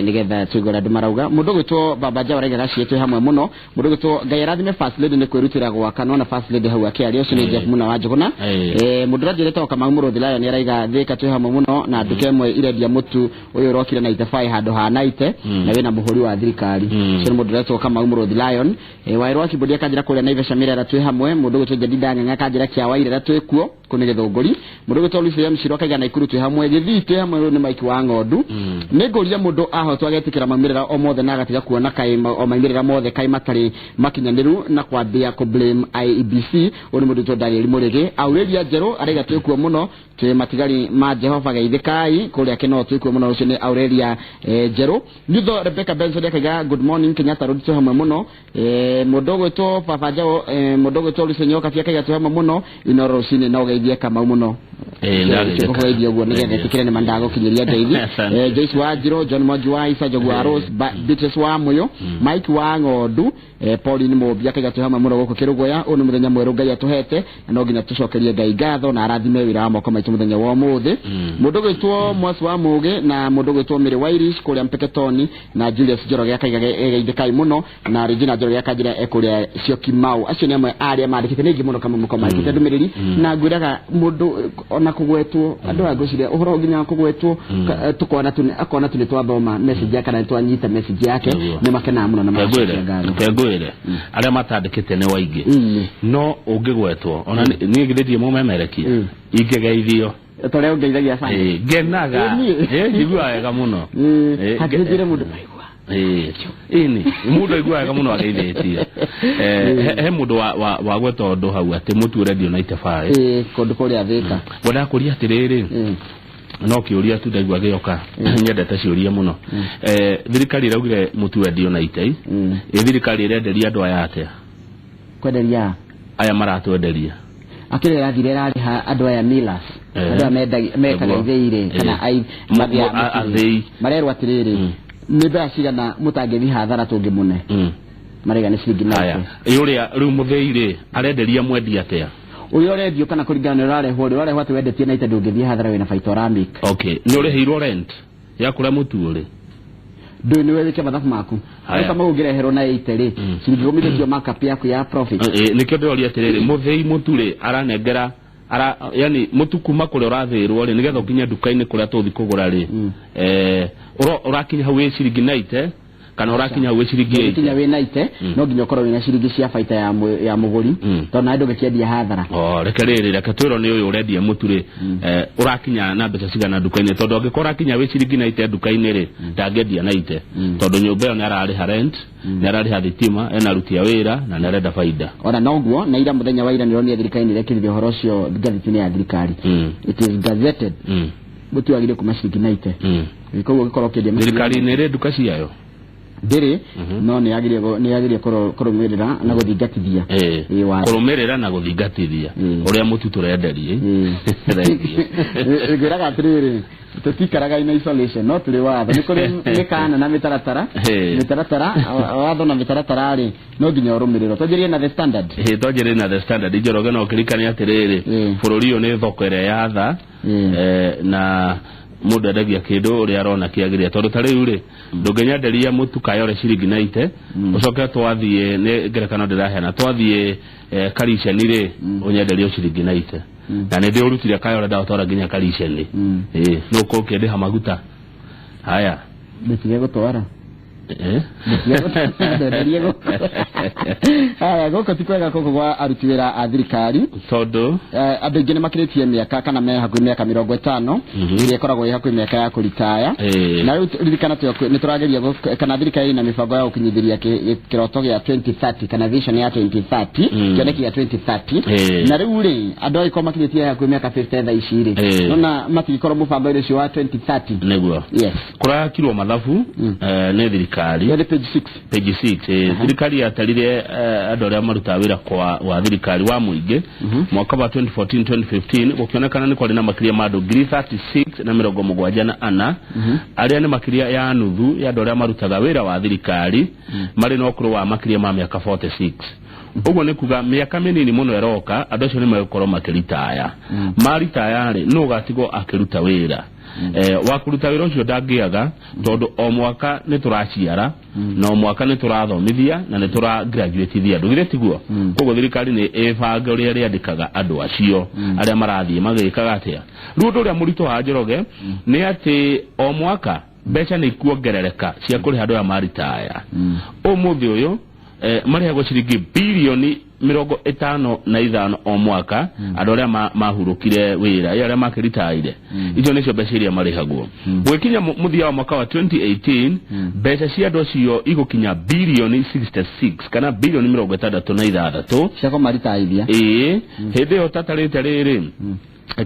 [SPEAKER 2] nĩgetha tũigue ũrĩa andũ marauga. Mũndũ ũgwĩtwo Baba Jawa araiga gaciĩ twĩ hamwe mũno. Mũndũ ũgwĩtwo Ngai arathime First Lady nĩ kwĩrutĩra gwaka. Nona First Lady hau akĩaria, ũcio nĩ Jeff Muna wa Njũgũna. Mũndũ ũrĩa njĩrĩtwo Kamau Mũrũthi Lion araiga Thĩka twĩ hamwe mũno, na nduka ĩmwe irendia mũtu ũyũ ũrokire na itebai handũ ha naite na wĩna mũhũri wa thirikari. Ũcio nĩ mũndũ ũretwo Kamau Mũrũthi Lion. Waĩrwo wa Kibũndi akanjĩra kũrĩa Naivasha Mĩrera twĩ hamwe. Mũndũ ũgwĩtwo Jedida Ng'ang'a akanjĩra kĩa Wairera twĩ kuo, kũu nĩ Gĩthũngũri. Mũndũ ũgwĩtwo Lucy Mshiro akaiga Naikuru twĩ hamwe, Gĩthii twĩ hamwe. Ũyũ nĩ Mike wa Ng'ondu. Nĩ ngũria, mũndũ ahotwo agetĩkĩra maumĩrĩra o mothe na agatiga kuona kaĩ o maumĩrĩra mothe kaĩ matarĩ makinyanĩru na kwambia kũ blame IEBC. Ũyũ nĩ mũndũ ũgwĩtwo Daniel Mũrĩgĩ. Aurelia Njerũ araiga twĩ kuo mũno, twĩ matigari ma Jehova, geithĩkai kũrĩa Kĩno, twĩ kuo mũno. Ũcio nĩ Aurelia Njerũ. Nitho Rebecca Benson akaiga good morning Kenyatta Road, twĩ hamwe mũno. Mũndũ ũgwĩtwo Baba Jao, mũndũ ũgwĩtwo Lucy Nyokabi akaiga twĩ hamwe mũno Inoro rũcinĩ, no geithie Kamau mũno.
[SPEAKER 1] Ndageithĩka.
[SPEAKER 2] Kũgeithia ũguo nĩgetha ĩtĩkĩre nĩ mandagũkinyĩria ngeithi.
[SPEAKER 1] Asante.
[SPEAKER 2] Joyce wa Njiro, John Mwangi wa Isa, Njogu wa Rose, Beatrice wa Mũyũ, Mike wa Ng'ondu, Pauline Mũmbi akaiga twĩ hamwe mũno gũkũ Kĩrũgũya. Ũyũ nĩ mũthenya mwerũ Ngai atũhete, na no nginya tũcokerie Ngai ngatho na arathime wĩra wa moko maitũ mũthenya wa ũmũthĩ. Mũndũ ũgwĩtwo Mwasi wa Mũgĩ na mũndũ ũgwĩtwo Mary Wairish kũrĩa Mpeketoni, na Julius Njoroge akaiga geithĩkai mũno, na Regina Njoroge akanjĩra ekũrĩa Syokimau. Acio nĩ amwe a arĩa mandĩkĩte, nĩ aingĩ mũno kamwe mũko mandĩkĩte ndũmĩrĩri. Na ngwĩraga mũndũ ona kũgwetwo, andũ aya ngwĩciria ũhoro nginya kũgwetwo tũkona tu akona tu nĩ twathoma message yake kana nĩ twanyita message yake, nĩ makenaga mũno na magacokia ngatho.
[SPEAKER 1] Kengwĩre arĩa matandĩkĩte nĩ waingĩ, no ũngĩgwetwo ona niĩ githĩ ndirĩ mũmemerekia, ingĩgeithio.
[SPEAKER 2] Ta ũrĩa ũngeithagia sana.
[SPEAKER 1] Ngenaga.
[SPEAKER 2] Ĩ, niĩ.
[SPEAKER 1] Njiguaga wega mũno.
[SPEAKER 2] Hatirĩ njĩre mũndũ.
[SPEAKER 1] Ĩni mũndũ aiguaga wega mũno ageithĩtie. He mũndũ wagweta ũndũ hau atĩ mũtu ũrendio na itebaĩ.
[SPEAKER 2] Kũndũ kũrĩa Thĩka.
[SPEAKER 1] Ngwendaga kũria atĩrĩrĩ, no kĩũria tu ndaigua gĩoka, nyendete ciũria mũno. Thirikari ĩraugire mũtu wendio na itei, ĩ thirikari ĩrenderia andũ aya atĩa?
[SPEAKER 2] Kwenderia?
[SPEAKER 1] Aya maratwenderia.
[SPEAKER 2] Akĩrĩ ĩrathire ĩrarĩha andũ aya millers, andũ aya mekaga ithĩi rĩ, kana mathĩa mũtu rĩ.
[SPEAKER 1] Athĩi.
[SPEAKER 2] Marerwo atĩrĩrĩ, nĩ mbeca cigana mũtangĩthiĩ hathara tũngĩmũne? Maraiga nĩ ciringi
[SPEAKER 1] Haya,
[SPEAKER 2] 90.
[SPEAKER 1] Ĩ ũrĩa rĩu mũthĩi rĩ arenderia mwendia atĩa?
[SPEAKER 2] Ũrĩa ũrendio kana kũringana na ũrarehwo rĩ, ũrarehwo atĩ wendetie na ite, ndũngĩthiĩ hathara, wĩna baita ũramake.
[SPEAKER 1] Okay, nĩ ũrĩhĩirwo rent ya kũrĩa mũtu ũrĩ?
[SPEAKER 2] Ndũĩ nĩwe wĩke mathabu maku.
[SPEAKER 1] Haya.
[SPEAKER 2] Rĩu kama ũngĩreherwo na 80 rĩ, ciringi 10 nĩcio markup yaku ya profit.
[SPEAKER 1] Nĩkĩo ndĩroria atĩrĩrĩ, mũthĩi mũtu rĩ aranengera ara, yani mũtu kuma kũrĩa ũrathĩrwo rĩ, nĩgetha ũkinye nduka-inĩ kũrĩa tũthi kũgũra rĩ, ũrakinya hau wĩ ciringi 90 kana ũrakinya hau wĩ ciringi 80?
[SPEAKER 2] Ndũngĩkinya wĩ 90. No nginya ũkorwo wĩna ciringi cia baita ya mũgũri, tondũ nawe ndũngĩkĩendia hathara.
[SPEAKER 1] O reke rĩrĩ, reke twĩrwo nĩ ũyũ ũrendia mũtu rĩ, ũrakinya na mbeca cigana nduka-inĩ? Tondũ angĩkorwo ũrakinya wĩ ciringi 90 nduka-inĩ rĩ, ndangĩendia 90, tondũ nyũmba ĩyo nĩ ararĩha rent, nĩ ararĩha thitima, ena aruti a wĩra na nĩ arenda baida.
[SPEAKER 2] Ona noguo na ira, mũthenya wa ira, nĩronire thirikari nĩ ĩrekĩrire ũhoro ũcio ngathĩti-inĩ ya thirikari. It is gazetted, mũtu wagĩrĩire kuma ciringi 90. Koguo ũngĩkorwo ũkĩendia
[SPEAKER 1] Thirikari nĩ ĩrĩ nduka ciayo?
[SPEAKER 2] Ndĩrĩ, no nĩ yagĩrĩire kũrũmĩrĩra na gũthingatithia. Ĩ, watho.
[SPEAKER 1] Kũrũmĩrĩra na gũthingatithia ũrĩa mũtu tũrenderie. Thengiũ.
[SPEAKER 2] Ngwĩraga atĩrĩrĩ, tũtikaraga in isolation, no tũrĩ watho, nĩ kũrĩ mĩkana na mĩtaratara. Mĩtaratara, watho na mĩtaratara rĩ, no nginya ũrũmĩrĩrwo. Twanjĩrĩrie na The Standard.
[SPEAKER 1] Ĩ, twanjĩrĩrie na The Standard. Njoroge, no kĩririkane atĩrĩrĩ, bũrũri ũyũ nĩ thoko ĩrĩa yatha, na mũndũ endagia kĩndũ ũrĩa arona kĩagĩrĩire, tondũ ta rĩu rĩ, ndũngĩnyenderia mũtu Kayore ciringi 90, ũcoke twathiĩ, nĩ ngerekano ndĩraheana, twathiĩ Kariceni rĩ, ũnyenderie ciringi 90, na nĩ ndĩũrutire Kayore ndaũtwara nginya Kariceni. Ĩ nĩ ũkũkĩndĩha maguta haya?
[SPEAKER 2] Ndũtige gũtwara.
[SPEAKER 1] Eh?
[SPEAKER 2] Ndenderie gũkũ. Haya, gũkũ ti kwega gũkũ gwa aruti wĩra a thirikari.
[SPEAKER 1] Tondũ
[SPEAKER 2] Andũ aingĩ nĩ makĩrĩtie mĩaka kana me hakuhĩ mĩaka 50 ĩrĩa ĩkoragwo ĩ hakuhĩ mĩaka ya kũritaya. Na rĩu ririkana nĩ tũrageria kana thirikari ĩna mĩbango ya gũkinyithĩria kĩroto gĩa 2030 kana vision ya 2030, kĩoneki gĩa 2030. Na rĩu rĩ, andũ angĩkorwo makinyĩtie hakuhĩ mĩaka 50 thaa ici rĩ, nona matingĩkorwo mũbango-inĩ ũcio wa 2030.
[SPEAKER 1] Nĩguo.
[SPEAKER 2] Yes.
[SPEAKER 1] Kũrakirwo mathabu nĩ thirikari.
[SPEAKER 2] Nĩ page 6.
[SPEAKER 1] Page 6. Thirikari yatarire andũ arĩa marutaga wĩra kwa wa thirikari wa mũingĩ mwaka wa 2014 2015, gũkĩonekana nĩ kwarĩ na makĩria ma andũ 36,074, arĩa nĩ makĩria ya nuthu ya andũ arĩa marutaga wĩra wa thirikari marĩ na ũkũrũ wa makĩria ma mĩaka 46. Ũguo nĩ kuga mĩaka mĩnini mũno ĩroka andũ acio nĩ megũkorwo makĩritaya. Maritaya rĩ, nũ ũgatigwo akĩruta wĩra? Wa kũruta wĩra ũcio ndangĩaga, tondũ o mwaka nĩ tũraciara na o mwaka nĩ tũrathomithia na nĩ tũra graduatithia andũ, githĩ tiguo? Koguo thirikari nĩ ĩbange ũrĩa ĩrĩandĩkaga andũ acio arĩa marathiĩ magĩkaga atĩa. Rĩu ũndũ ũrĩa mũritũ wa Njoroge nĩ atĩ o mwaka mbeca nĩ ikuongerereka cia kũrĩha andũ aya maritaya. Ũmũthĩ ũyũ marĩhagwo ciringi birioni 55 o mwaka, andũ arĩa mahurũkire wĩra, arĩa makĩritaire. Icio nĩcio mbeca iria marĩhagwo. Gwĩkinya mũthia wa mwaka wa 2018, mbeca cia andũ acio igũkinya birioni 66 kana birioni 66
[SPEAKER 2] cia kũmaritaithia.
[SPEAKER 1] Ĩĩ, hĩndĩ ĩyo tatarĩte rĩrĩ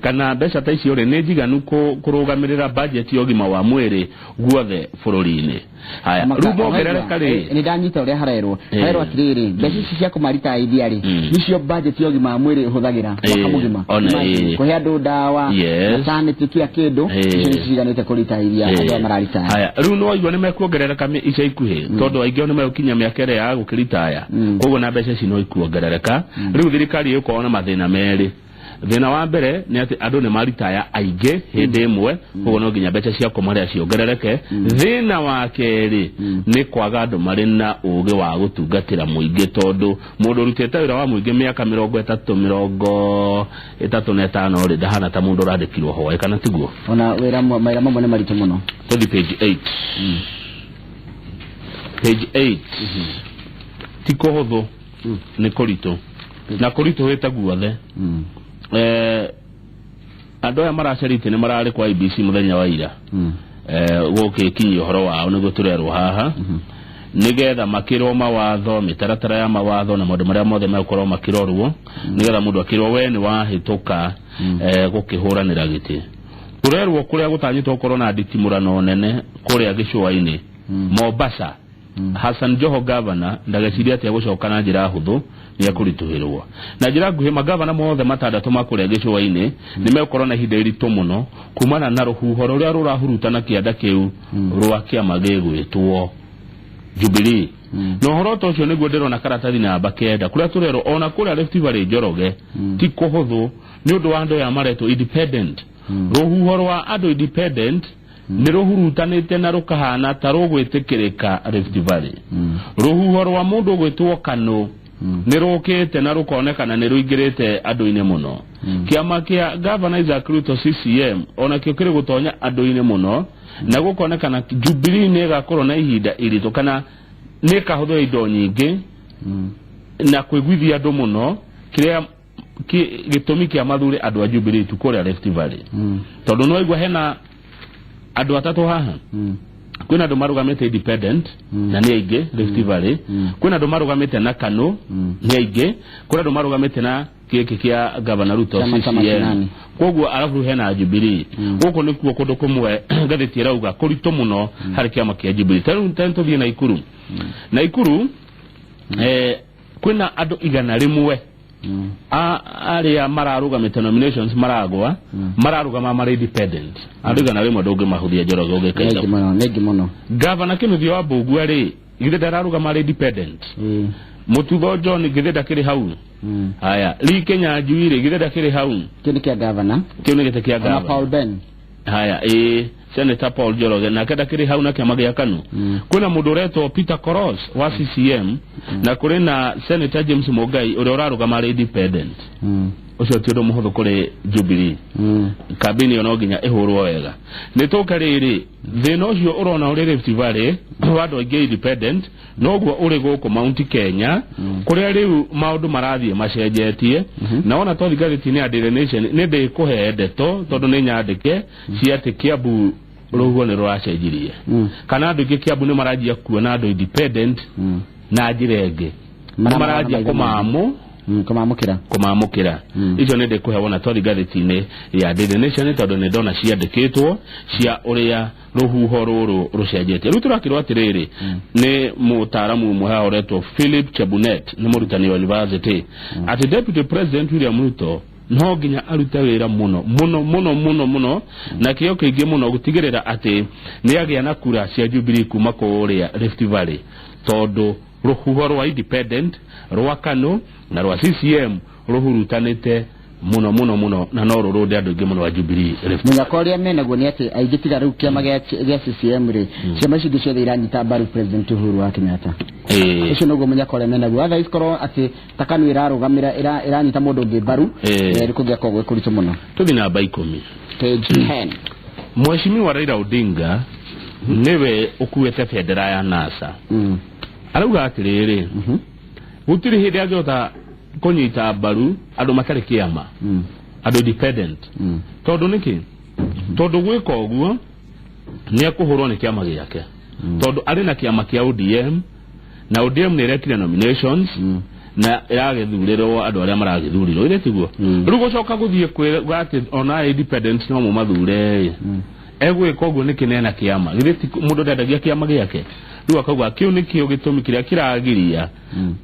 [SPEAKER 1] kana mbeca ta icio rĩ, nĩ njiganu kũrũgamĩrĩra budget ya ũgima wa mwĩrĩ guothe bũrũri-inĩ. Haya, rĩu mongerereka rĩ,
[SPEAKER 2] Nĩ ndanyita ũrĩa harerwo. Harerwo atĩrĩrĩ, mbeca ici cia kũmaritaithia rĩ, nĩcio budget ya ũgima wa mwĩrĩ ĩhũthagĩra mwaka mũgima.
[SPEAKER 1] Ona
[SPEAKER 2] Imagine, kũhe andũ ndawa, maternity, kila kĩndũ. Icio nĩcio ciganĩte kũritaithia andũ arĩa mararitaya.
[SPEAKER 1] Haya, rĩu nĩ waigua nĩ mekuongerereka ica ikuhĩ, tondũ aingĩ ao nĩ megũkinya mĩaka ĩrĩa ya gũkĩritaya. Koguo na mbeca ici no ikuongerereka. Rĩu thirikari ĩgũkorwo na mathĩna merĩ. Thĩna wa mbere nĩ atĩ andũ nĩ maritaya aingĩ hĩndĩ ĩmwe, koguo no nginya mbeca cia kũmarĩa ciongerereke. Thĩna wa kerĩ nĩ kwaga andũ marĩ na ũgĩ wa gũtungatĩra mũingĩ, tondũ mũndũ ũrutĩte wĩra wa mũingĩ mĩaka 30, 35 rĩ, ndahana ta mũndũ ũrandĩkirwo hwaĩ, kana tiguo?
[SPEAKER 2] Ona wĩra mawĩra mamwe nĩ maritũ mũno.
[SPEAKER 1] Tũthi page 8. Page 8 ti kũhũthũ, nĩ kũritũ na kũritũhĩte guothe. Andũ aya maracerite nĩ mararĩ kwa IEBC mũthenya wa ira gũgĩkinyia ũhoro wao, nĩguo tũrerwo haha, nĩgetha makĩrwo mawatho, mĩtaratara ya mawatho na maũndũ marĩa mothe megũkorwo makĩrorwo nĩgetha mũndũ akĩrwo we nĩ wahĩtũka gũkĩhũranĩra gĩtĩ. Tũrerwo kũrĩa gũtanyĩtwo gũkorwo na nditimũrano nene kũrĩa gĩcũa-inĩ Mombasa, Hassan Joho governor ndageciria atĩ egũcoka na njĩra hũthũ, nĩ ekũritũhĩrwo. Na njĩra nguhĩ, magavana mothe matandatũ ma kũrĩa gĩcũa-inĩ nĩ megũkorwo na ihinda iritũ mũno kumana na rũhuho rũrĩa rũrahurutana kĩanda kĩu rwa kĩama gĩgwĩtwo Jubilee. Na ũhoro ta ũcio nĩguo ndĩrona karatathi namba 9, kũrĩa tũrerwo ona kũrĩa Rift Valley, Njoroge, ti kũhũthũ nĩ ũndũ wa andũ aya maretwo independent. Rũhuho rwa andũ independent nĩ rũhurutanĩte na rũkahana ta rũgwĩtĩkĩrĩka Rift Valley. Rũhuho rwa mũndũ ũgwĩtwo Kanu nĩ rũkĩte na rũkonekana nĩ rũingĩrĩte andũ-inĩ mũno. Kĩama kĩa Gavana Isaac Ruto, CCM, onakĩo kĩrĩ gũtonya andũ-inĩ mũno, na gũkonekana Jubilee nĩ ĩgakorwo na ihinda iritũ kana nĩ ĩkahũthĩra indo nyingĩ na kũiguithia andũ mũno kĩrĩa gĩtũmi kĩa mathure andũ a Jubilee tu kũrĩa Rift Valley, tondũ nĩ waigua hena andũ atatũ haha. Kwĩna andũ marũgamĩte independent na nĩ aingĩ Rift Valley, kwĩna andũ marũgamĩte na KANU nĩ aingĩ, kwĩna andũ marũgamĩte na gĩkĩ kĩa Gavana Ruto,
[SPEAKER 2] Chama cha
[SPEAKER 1] CCM.
[SPEAKER 2] mashinani.
[SPEAKER 1] Koguo arabu hena Jubilee. Gũkũ nĩkuo kũndũ kũmwe ngathĩti ĩrauga kũritũ mũno harĩ kĩama kĩa Jubilee. Ta rĩu ta tũthiĩ Naikuru. Naikuru kwĩna andũ 100 arĩa mararũgamĩte nominations maragwa, mararũgama marĩ independent. Andũ 100 ndũngĩmahũthia, Njoroge, ũgĩka
[SPEAKER 2] Nĩ aingĩ
[SPEAKER 1] ithabu.
[SPEAKER 2] mũno, nĩ aingĩ mũno.
[SPEAKER 1] Gavana Kĩnuthia wa Mbũgua rĩ, githĩ ndararũgama arĩ independent? Mũtutho John githĩ ndakĩrĩ hau? Haya, Lee Kinyanjui rĩ, githĩ ndakĩrĩ hau?
[SPEAKER 2] Kĩu nĩ kĩa gavana.
[SPEAKER 1] Kĩu nĩ gĩtĩ kĩa
[SPEAKER 2] Ona
[SPEAKER 1] gavana.
[SPEAKER 2] Paul Ben.
[SPEAKER 1] Haya, ĩĩ, Senator Paul Njoroge nake ndakĩrĩ hau na kĩama gĩa KANU? Kwĩna mũndũ ũretwo Peter Koros wa CCM, na kũrĩ na Senator James Mũngai ũrĩa ũrarũgama arĩ independent. Ũcio ti ũndũ mũhũthũ kũrĩ Jubilee. Kambĩini ĩyo no nginya ĩhũrwo wega. Nĩ tũke rĩrĩ, thĩna ũcio ũrona ũrĩ Rift Valley wa andũ aingĩ independent noguo ũrĩ gũkũ Mount Kenya, kũrĩa rĩu maũndũ marathiĩ macenjetie. Na wona twathi ngathĩti-inĩ ya Daily Nation, nĩ ndĩkũhe ndeto tondũ nĩ nyandĩke cia atĩ Kiambu rũhuho nĩ rũracenjirie, kana andũ aingĩ Kiambu nĩ maranjia kuona andũ independent na njĩra ĩngĩ, nĩ maranjia kũmamũ
[SPEAKER 2] Kũmamũkĩra.
[SPEAKER 1] Kũmamũkĩra. Icio nĩ ndĩkũhe wona twathi ngathĩti-inĩ ya Daily Nation, tondũ nĩ ndona ciandĩkĩtwo cia ũrĩa rũhuho rũrũ rũcenjetie. Rĩu tũrakĩrwo atĩrĩrĩ, nĩ mũtaaramu ũmwe haha ũretwo Philip Chebunet, nĩ mũrutani wa university, atĩ Deputy President William Ruto no nginya arute wĩra mũno mũno mũno mũno mũno na kĩo kĩingĩ mũno gũtigĩrĩra atĩ nĩ agĩa na kura cia Jubilee kuma kũrĩa Rift Valley, tondũ rũhuho rwa independent rwa KANU na rwa CCM rũhurutanĩte mũno mũno mũno, na no rũrũnde andũ aingĩ mũno a Jubilee Rift.
[SPEAKER 2] Mũnyaka ũrĩa menaguo nĩ atĩ aingĩ, tiga rĩu kĩama gĩa CCM rĩ, ciama icio ingĩ ciothe iranyita mbaru President Uhuru wa Kenyatta. Ũcio noguo mũnyaka ũrĩa menaguo. Otherwise korwo atĩ ta KANU ĩrarũgamĩra ĩranyita mũndũ ũngĩ mbaru, nĩ kũngĩakorwo gwĩ kũritũ mũno.
[SPEAKER 1] Tũthiĩ namba 10.
[SPEAKER 2] Page 10.
[SPEAKER 1] Mheshimiwa Raila Odinga nĩwe ũkuĩte bendera ya NASA. Arauga atĩrĩrĩ, gũtirĩ hĩndĩ angĩhota kũnyita mbaru andũ matarĩ kĩama, andũ independent. Tondũ nĩkĩ? Tondũ gwĩka ũguo nĩ ekũhũrwo nĩ kĩama gĩake, tondũ arĩ na kĩama kĩa ODM, na ODM nĩ ĩrekire nominations na ĩragĩthurĩrwo andũ arĩa maragĩthurirwo, ĩrĩ tiguo? Rĩu gũcoka gũthiĩ kwĩra atĩ ona independent no mũmathure ĩ, egwĩka ũguo nĩkĩ nena kĩama? Githĩ ti mũndũ ndendagia kĩama gĩake? Rĩu akauga kĩu nĩkĩo gĩtũmi kĩrĩa kĩragiria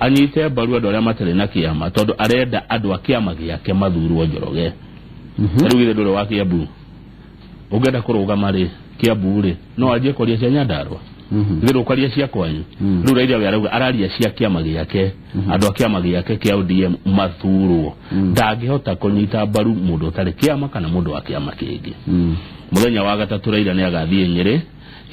[SPEAKER 1] anyite mbaru andũ arĩa matarĩ na kĩama, tondũ arenda andũ a kĩama gĩake mathurwo. Njoroge, rĩu githĩ ndũrĩ wa Kĩambu? Ũngĩenda kũrũgama rĩ, Kĩambu rĩ, no anjie kwaria cia Nyandarua? Githĩ ndũkwaria cia kwanyu? Rĩu Raila we arauga araria cia kĩama gĩake, andũ a kĩama gĩake kĩa ODM mathurwo. Ndangĩhota kũnyita mbaru mũndũ ũtarĩ kĩama kana mũndũ wa kĩama kĩngĩ. Mũthenya wa gatatũ Raila nĩ agathiĩ Nyĩrĩ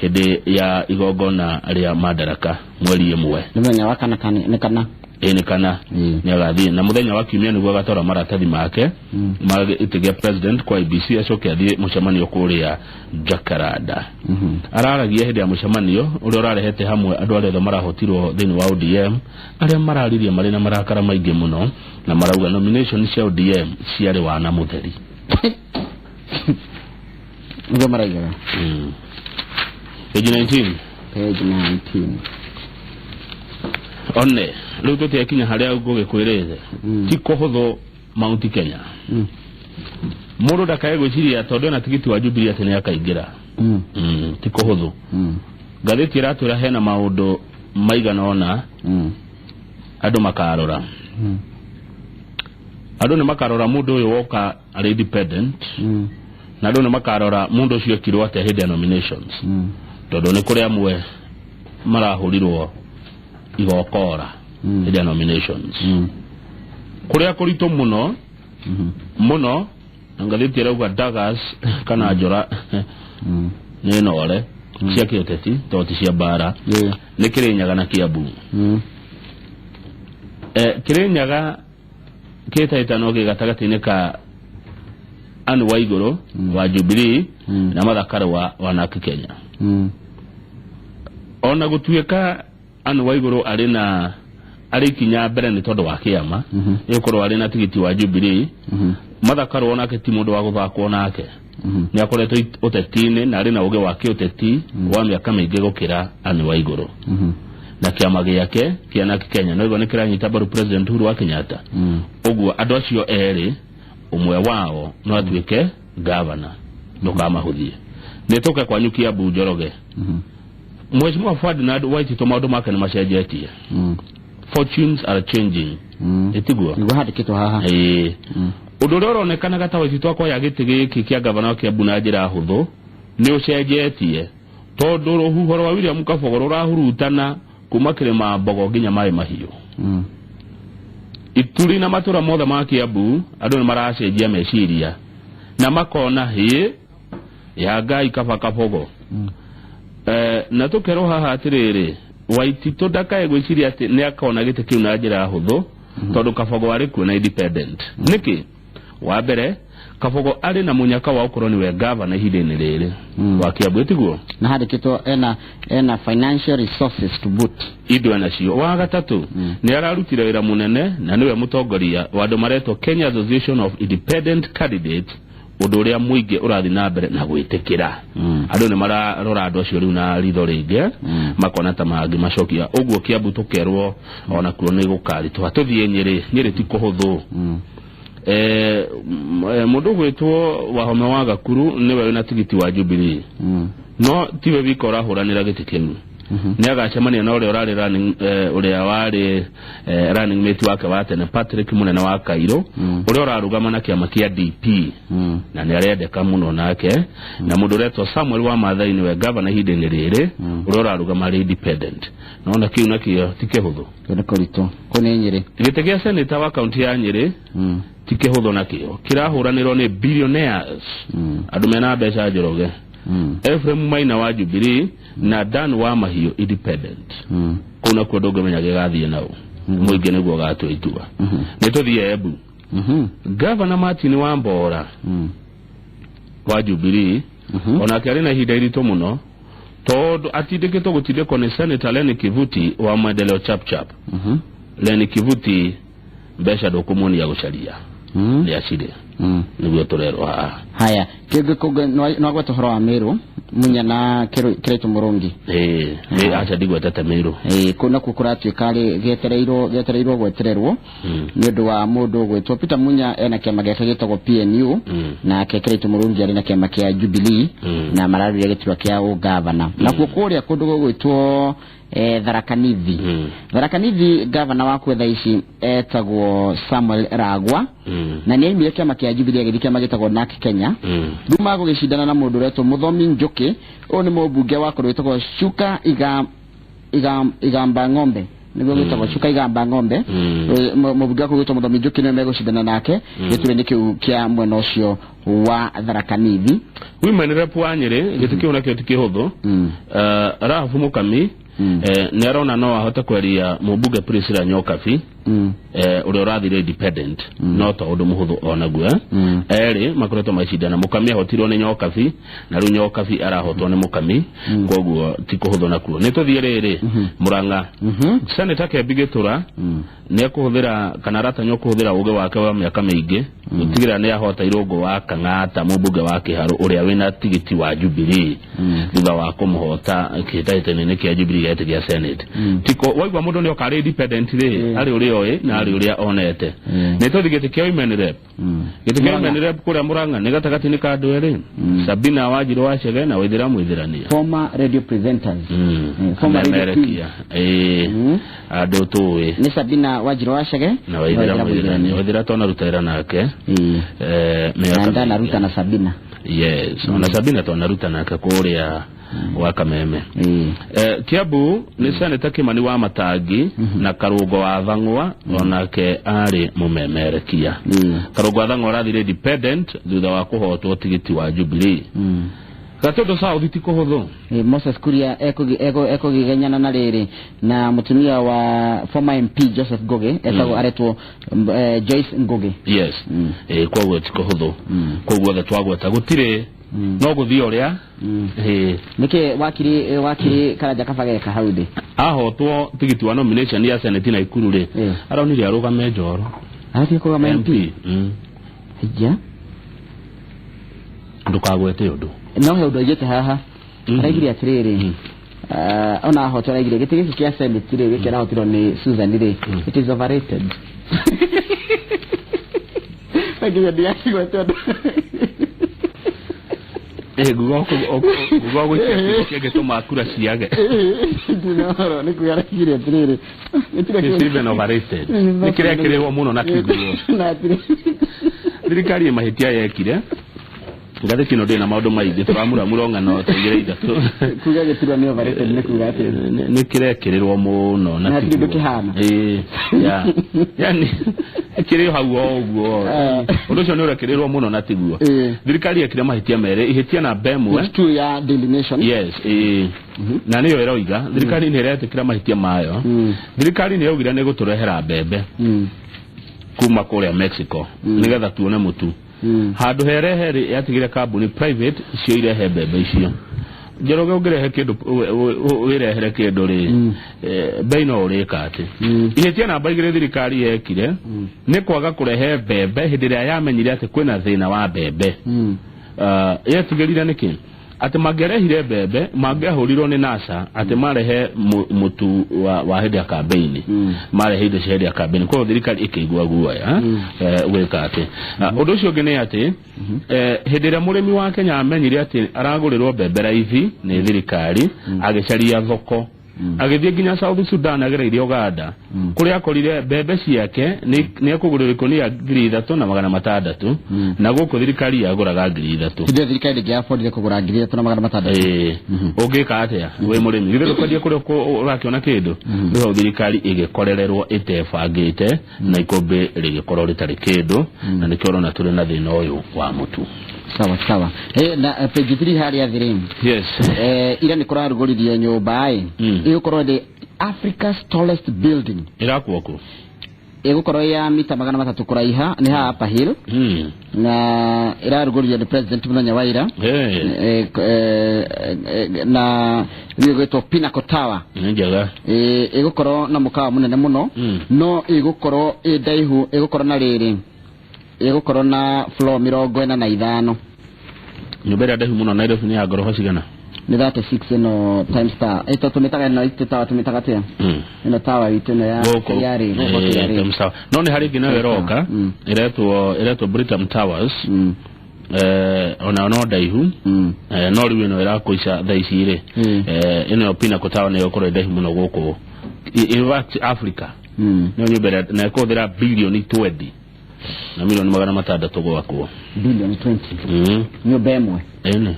[SPEAKER 1] hĩndĩ ya igongona rĩa Madaraka mweri 1.
[SPEAKER 2] Nĩ mũthenya wa kana, nĩ kana?
[SPEAKER 1] Ĩ, nĩ kana. Nĩ agathiĩ, na mũthenya wa kiumia nĩguo agatwara maratathi make ma gĩtĩ gĩa president kwa IEBC, acoke athiĩ mũcemanio kũrĩa Jacaranda. Araragia hĩndĩ ya mũcemanio ũrĩa ũrarehete hamwe andũ arĩa othe marahotirwo thĩinĩ wa ODM, arĩa mararirie marĩ na marakara maingĩ mũno na marauga nomination cia ODM ciarĩ wana mũtheri.
[SPEAKER 2] Nĩguo maraigaga.
[SPEAKER 1] Page 19.
[SPEAKER 2] Page 19.
[SPEAKER 1] One rĩu tũtiakinya harĩa ngũgĩkwĩrĩte, ti kũhũthũ Mount Kenya. Mũndũ ndakae gwĩciria tondũ ena tigiti wa Jubilee atĩ nĩ akaingĩra. Ti kũhũthũ. Ngathĩti ĩratwĩra hena maũndũ maigana ũna andũ makarora. Andũ nĩ makarora mũndũ ũyũ woka arĩ independent, na andũ nĩ makarora mũndũ ũcio ekirwo atĩa hĩndĩ ya nominations, tondũ nĩ kũrĩ amwe marahũrirwo igokora hĩndĩ ya nominations. Kũrĩa kũritũ mũno mũno, na ngathĩti ĩrauga daggers kana njora nĩ nore cia kĩũteti, tondũ ti cia mbara, nĩ Kĩrĩnyaga na Kiambu. Kĩrĩnyaga kĩhĩtahĩtano gĩ gatagatĩ-inĩ ka Anne Waigũrũ wa Jubilee na Martha Karua wa NARC Kenya. Ona gũtuĩka Anne Waigũrũ arĩ na arĩ ikinya mbere nĩ tondũ wa kĩama, nĩ gũkorwo arĩ na tigiti wa Jubilee, Martha Karua onake ti mũndũ wa gũthakwo nake. Nĩ akoretwo ũteti-inĩ na arĩ na ũgĩ wa kĩũteti wa mĩaka mĩingĩ gũkĩra Anne Waigũrũ, na kĩama gĩake kĩa NARC Kenya no igua nĩ kĩranyita mbaru President Uhuru wa Kenyatta. Ũguo andũ acio erĩ, ũmwe wao no atuĩke gavana. Ndũkamahũthie. Nĩ tũke kwanyu Kiambu, Njoroge. Mheshimiwa Ferdinand Waititũ maũndũ make nĩ macenjetie. Fortunes are changing, ĩtiguo?
[SPEAKER 2] Nĩguo handĩkĩtwo haha.
[SPEAKER 1] Ĩĩ, ũndũ ũrĩa ũronekanaga ta Waititũ akoya gĩtĩ gĩkĩ kĩa gavana wa Kiambu na njĩra hũthũ nĩ ũcenjetie, tondũ rũhuho rwa William Kabogo rũrahurutana kuma kĩrĩma Mbogo nginya Maĩ Mahiũ, ituri na matũra mothe ma Kiambu. Andũ nĩ maracenjia meciria na makona hĩ ya Ngai kaba Kabogo. Na tũkerwo haha atĩrĩrĩ, Waititũ ndakae gwĩciria atĩ nĩ akona gĩtĩ kĩu na njĩra hũthũ, tondũ Kabogo arĩ kuo na independent. Nĩkĩ? Wa mbere, Kabogo arĩ na mũnyaka wa gũkorwo nĩwe gavana ihinda-inĩ rĩrĩ wa Kiambu, ĩtiguo?
[SPEAKER 2] Na handĩkĩtwo ena financial resources to boot.
[SPEAKER 1] Indo enacio. Wa gatatũ, nĩ ararutire wĩra mũnene na nĩwe mũtongoria wa andũ maretwo Kenya Association of Independent Candidates, ũndũ ũrĩa mũingĩ ũrathiĩ na mbere na gwĩtĩkĩra. Andũ nĩ mararora andũ acio rĩu na ritho rĩngĩ, makona ta mangĩmacokia ũguo. Kiambu tũkerwo onakuo nĩ gũkaritũha. Tũthiĩ Nyĩrĩ. Nyĩrĩ ti kũhũthũ. Mũndũ ũgwĩtwo Wahome wa Gakuru nĩwe wĩna tigiti wa Jubilee, no tiwe wika ũrahũranĩra gĩtĩ kĩu. Nĩ agacemania na ũrĩa ũrarĩ running, ũrĩa warĩ running mate wake wa tene, Patrick Mũnene wa Kairũ, ũrĩa ũrarũgama na kĩama kĩa DP, na nĩ arendeka mũno nake. Na mũndũ ũretwo Samuel wa Maathai nĩwe gavana ihinda-inĩ rĩrĩ, ũrĩa ũrarũgama arĩ independent. Nona kĩu nakĩo ti kĩhũthũ.
[SPEAKER 2] Kĩu nĩ kũritũ. Kũu nĩ Nyĩrĩ.
[SPEAKER 1] Gĩtĩ gĩa seneta wa kaunti ya Nyĩrĩ ti kĩhũthũ, nakĩo kĩrahũranĩrwo nĩ billionaires, andũ mena mbeca Njoroge, Ephraim Maina wa Jubilee na Dan wa Mahiũ independent. Kũu nakuo ndũngĩmenya gĩgathiĩ nao, mũingĩ nĩguo ũgatua itua. Nĩ tũthiĩ Embu. Gavana Martin wa Mbora wa Jubilee onake arĩ na ihinda iritũ mũno, tondũ atindĩkĩtwo gũtindĩkwo nĩ Senator Lenny Kivuti wa Maendeleo Chap Chap. Lenny Kivuti mbeca ndũkũmuonia gũcaria, nĩ acirĩ, nĩguo tũrerwo haha.
[SPEAKER 2] Haya, kĩngĩ kũngĩ no agweta ũhoro wa Meru, Munya na Kĩraitũ Mũrũngi.
[SPEAKER 1] Ĩĩ, nĩ aca ndigwetete Meru.
[SPEAKER 2] Ĩĩ, kũu nakuo kũratuĩka rĩ gĩetereirwo gwetererwo nĩ ũndũ wa mũndũ ũgwĩtwo Peter Munya, ena kĩama gĩake gĩtagwo PNU, nake Kĩraitũ Mũrũngi arĩ na kĩama kĩa Jubilee, na mararũria gĩturwa kĩa ũgavana. Nakuo kũrĩa kũndũ gũgwĩtwo Tharaka Nithi, Tharaka Nithi, gavana wakuo thaa ici etagwo Samuel Ragwa, na nĩ aimire kĩama kĩa Jubilee agĩthiĩ kĩama gĩtagwo NARC Kenya. Rĩu magũgĩcindana na mũndũ ũretwo Mũthomi Njũkĩ. Ũyũ nĩ mũmbunge wa kũndũ gwĩtagwo Chuka Igamba Ng'ombe, nĩguo gwĩtagwo Chuka Igamba Ng'ombe. Mũmbunge wa kũu gwĩtwo Mũthomi Njũkĩ nĩwe megũcindana nake gĩturwa-inĩ kĩu kĩa mwena ũcio wa Tharaka Nithi.
[SPEAKER 1] Women rep wa Nyĩrĩ, gĩtĩ kĩu nakĩo ti kĩhũthũ. Rahabu Mũkami nĩ arona no ahote kweria mũmbunge Priscilla Nyokabi, ũrĩa ũrathire independent, no to ũndũ mũhũthũ onaguo. Erĩ makoretwo magĩcindana, Mũkami ahotirwo nĩ Nyokabi na rĩu Nyokabi arahotwo nĩ Mũkami, koguo ti kũhũthũ nakuo. Nĩ tũthiĩ rĩrĩ Mũrang'a. Senator Kembi Gĩtũra nĩ ekũhũthĩra kana aratanywo kũhũthĩra ũgĩ wake wa mĩaka mĩingĩ gũtigĩrĩra nĩ ahota Irũngũ wa Kang'ata, mũmbunge wa Kĩharũ ũrĩa wĩna tigiti wa Jubilee, thutha wa kũmũhota kĩhĩtahĩtano-inĩ kĩa Jubilee gĩa gĩtĩ gĩa Senate. Tiko waigua mũndũ nĩ oka arĩ independent rĩ, arĩ ũrĩa oĩ na arĩ ũrĩa onete. Nĩ tũthiĩ gĩtĩ kĩa women rep. Gĩtĩ kĩa women rep kũrĩa Mũrang'a nĩ gatagatĩ-inĩ ka andũ erĩ, Sabina Wanjirũ wa Chege na Waithĩra Mwithĩrania.
[SPEAKER 2] Former radio presenters. Former radio
[SPEAKER 1] Memerekia, ĩĩ, andũ tũĩ.
[SPEAKER 2] Nĩ Sabina Wanjirũ wa Chege
[SPEAKER 1] na Waithĩra Mwithĩrania. Waithĩra twanaruta wĩra nake mĩaka
[SPEAKER 2] na ndanaruta na Sabina.
[SPEAKER 1] Yes, ona Sabina twanaruta nake kũrĩa gwa Kameme. Kiambu nĩ Seneta Kimani wa Matangi na Karũngo wa Thang'wa, onake arĩ mũmemerekia. Karũngo wa Thang'wa arathire independent thutha wa kũhotwo tigiti wa Jubilee. Gatũndũ South ti kũhũthũ.
[SPEAKER 2] Moses Kuria ekũgigenyana na rĩrĩ na mũtumia wa former MP Joseph Ngugi, etagwo aretwo Joyce Ngugi.
[SPEAKER 1] Yes, koguo ti kũhũthũ. Koguo othe twagweta gũtirĩ, no gũthiĩ ũrĩa.
[SPEAKER 2] Nĩkĩ wakiri Karanja Kabageka hau thĩ?
[SPEAKER 1] Ahotwo tigiti wa nomination ya Senate na Ikuru rĩ, aronire arũgame Njoro.
[SPEAKER 2] Arathiĩ kũrũgama MP. Hija.
[SPEAKER 1] Ndũkagwete ũndũ.
[SPEAKER 2] No he ũndũ aigĩte haha. Araigire atĩrĩrĩ, ona ahotwo araigire gĩtĩ gĩkĩ kĩa Senate rĩ, gĩkĩ arahotirwo nĩ Susan rĩ, it is overrated. Nginya ndigakĩgwete ũndũ.
[SPEAKER 1] Nguga ũgũikia kĩngĩtũma kura ciage.
[SPEAKER 2] Ndina ũhoro nĩ kuga araigire atĩrĩrĩ,
[SPEAKER 1] It's even overrated. Nĩ kĩrekĩrĩrwo mũno na tiguo.
[SPEAKER 2] Na atĩrĩ
[SPEAKER 1] Thirikari ĩ mahĩtia yekire. Ngathĩti ĩno ndĩrĩ na maũndũ maingĩ, tũramuramura ng'ano ta igĩrĩ ithatũ.
[SPEAKER 2] Kuga gĩturwa nĩ overrated nĩ kuga atĩ
[SPEAKER 1] Nĩ kĩrekĩrĩrwo mũno na
[SPEAKER 2] Na hatirĩ
[SPEAKER 1] tiguo.
[SPEAKER 2] ũndũ kĩhana.
[SPEAKER 1] Ĩĩ, ya yani kĩrĩ hau o ũguo. Ũndũ ũcio nĩ ũrekĩrĩrwo mũno na tiguo. Thirikari yekire mahĩtia merĩ. Ihĩtia namba ĩmwe,
[SPEAKER 2] Page 2 ya Daily Nation.
[SPEAKER 1] Yes, ĩĩ, na nĩyo ĩroiga thirikari nĩ ĩretĩkĩra mahĩtia mayo. Thirikari nĩ yaugire nĩ gũtũrehera mbembe. Kuma kũrĩa Mexico nĩgetha tuone mũtu. Handũ herehe rĩ, yatigire kambuni private icio irehe mbembe icio. Njoroge, ũngĩrehe kĩndũ, wĩrehere kĩndũ rĩ, bei no ũrĩka atĩ. Ihĩtia namba 2 thirikari yekire nĩ kwaga kũrehe mbembe hĩndĩ ĩrĩa yamenyire atĩ kwĩna thĩna wa mbembe. Yetigĩrire nĩkĩ? Atĩ mangĩarehire mbembe mangĩahũrirwo nĩ NASA atĩ marehe mũtu wa hĩndĩ ya kambeini, marehe indo cia hĩndĩ ya kambeini. Koguo thirikari ĩkĩigua guoya gwĩka atĩ. Ũndũ ũcio ũngĩ nĩ atĩ hĩndĩ ĩrĩa mũrĩmi wa Kenya amenyire atĩ aragũrĩrwo mbembe raithi nĩ thirikari, agĩcaria thoko, agĩthiĩ nginya South Sudan agereirie Uganda, kũrĩa akorire mbembe ciake nĩ ekũgũrĩrwo ikũnia 3600, na gũkũ thirikari yagũraga 3000.
[SPEAKER 2] Hĩndĩ ĩyo thirikari ndĩngĩabondire kũgũra 3600.
[SPEAKER 1] Ĩĩ, ũngĩka atĩa wĩ mũrĩmi? Githĩ ndũkwendia kũrĩa ũrakĩona kĩndũ? Rĩu hau thirikari ĩgĩkorererwo ĩtebangĩte na ikũmbĩ rĩgĩkorwo rĩtarĩ kĩndũ, na nĩkĩo ũrona tũrĩ na thĩna ũyũ wa mũtu.
[SPEAKER 2] Sawa sawa. Na page 3 harĩa thĩ rĩ, ira nĩ kũrarugũririo nyũmba ĩ ĩgũkorwo ĩ Africa's tallest building.
[SPEAKER 1] Ĩrakwo kũ?
[SPEAKER 2] Ĩgũkorwo ya mita 300 kũraiha, nĩ haha Upper Hill, na ĩrarugũririo nĩ president mũthenya wa ira. Na rĩu ĩgwĩtwo Pinnacle Tower.
[SPEAKER 1] Nĩ njega.
[SPEAKER 2] Ĩgũkorwo na mũkawa mũnene mũno, no ĩgũkorwo ĩ ndaihu, ĩgũkorwo na rĩrĩ, ĩgũkorwo na floor 45.
[SPEAKER 1] Nyũmba ĩrĩa ndaihu mũno Nairobi nĩ ya ngoroba cigana?
[SPEAKER 2] Nĩ 36 ĩno Times Star ĩto tũmĩtaga, ĩno itũ tower tũmĩtaga atĩa? Ĩno tower itũ ĩno ya
[SPEAKER 1] Gũkũ.
[SPEAKER 2] KRA, gũkũ KRA.
[SPEAKER 1] Times Tower. No nĩ harĩ ĩngĩ nayo ĩroka ĩretwo Britam Towers, ona no ndaihu, no rĩu ĩno ĩrakũica thaa ici rĩ, ĩno Pinnacle Tower nĩyo ĩkorwo ĩ ndaihu mũno gũkũ, in fact Africa. Nĩyo nyũmba ĩrĩa na ĩkũhũthĩra bilioni 20 na milioni 600 gwakwo.
[SPEAKER 2] Bilioni 20 nyũmba ĩmwe?
[SPEAKER 1] Ĩni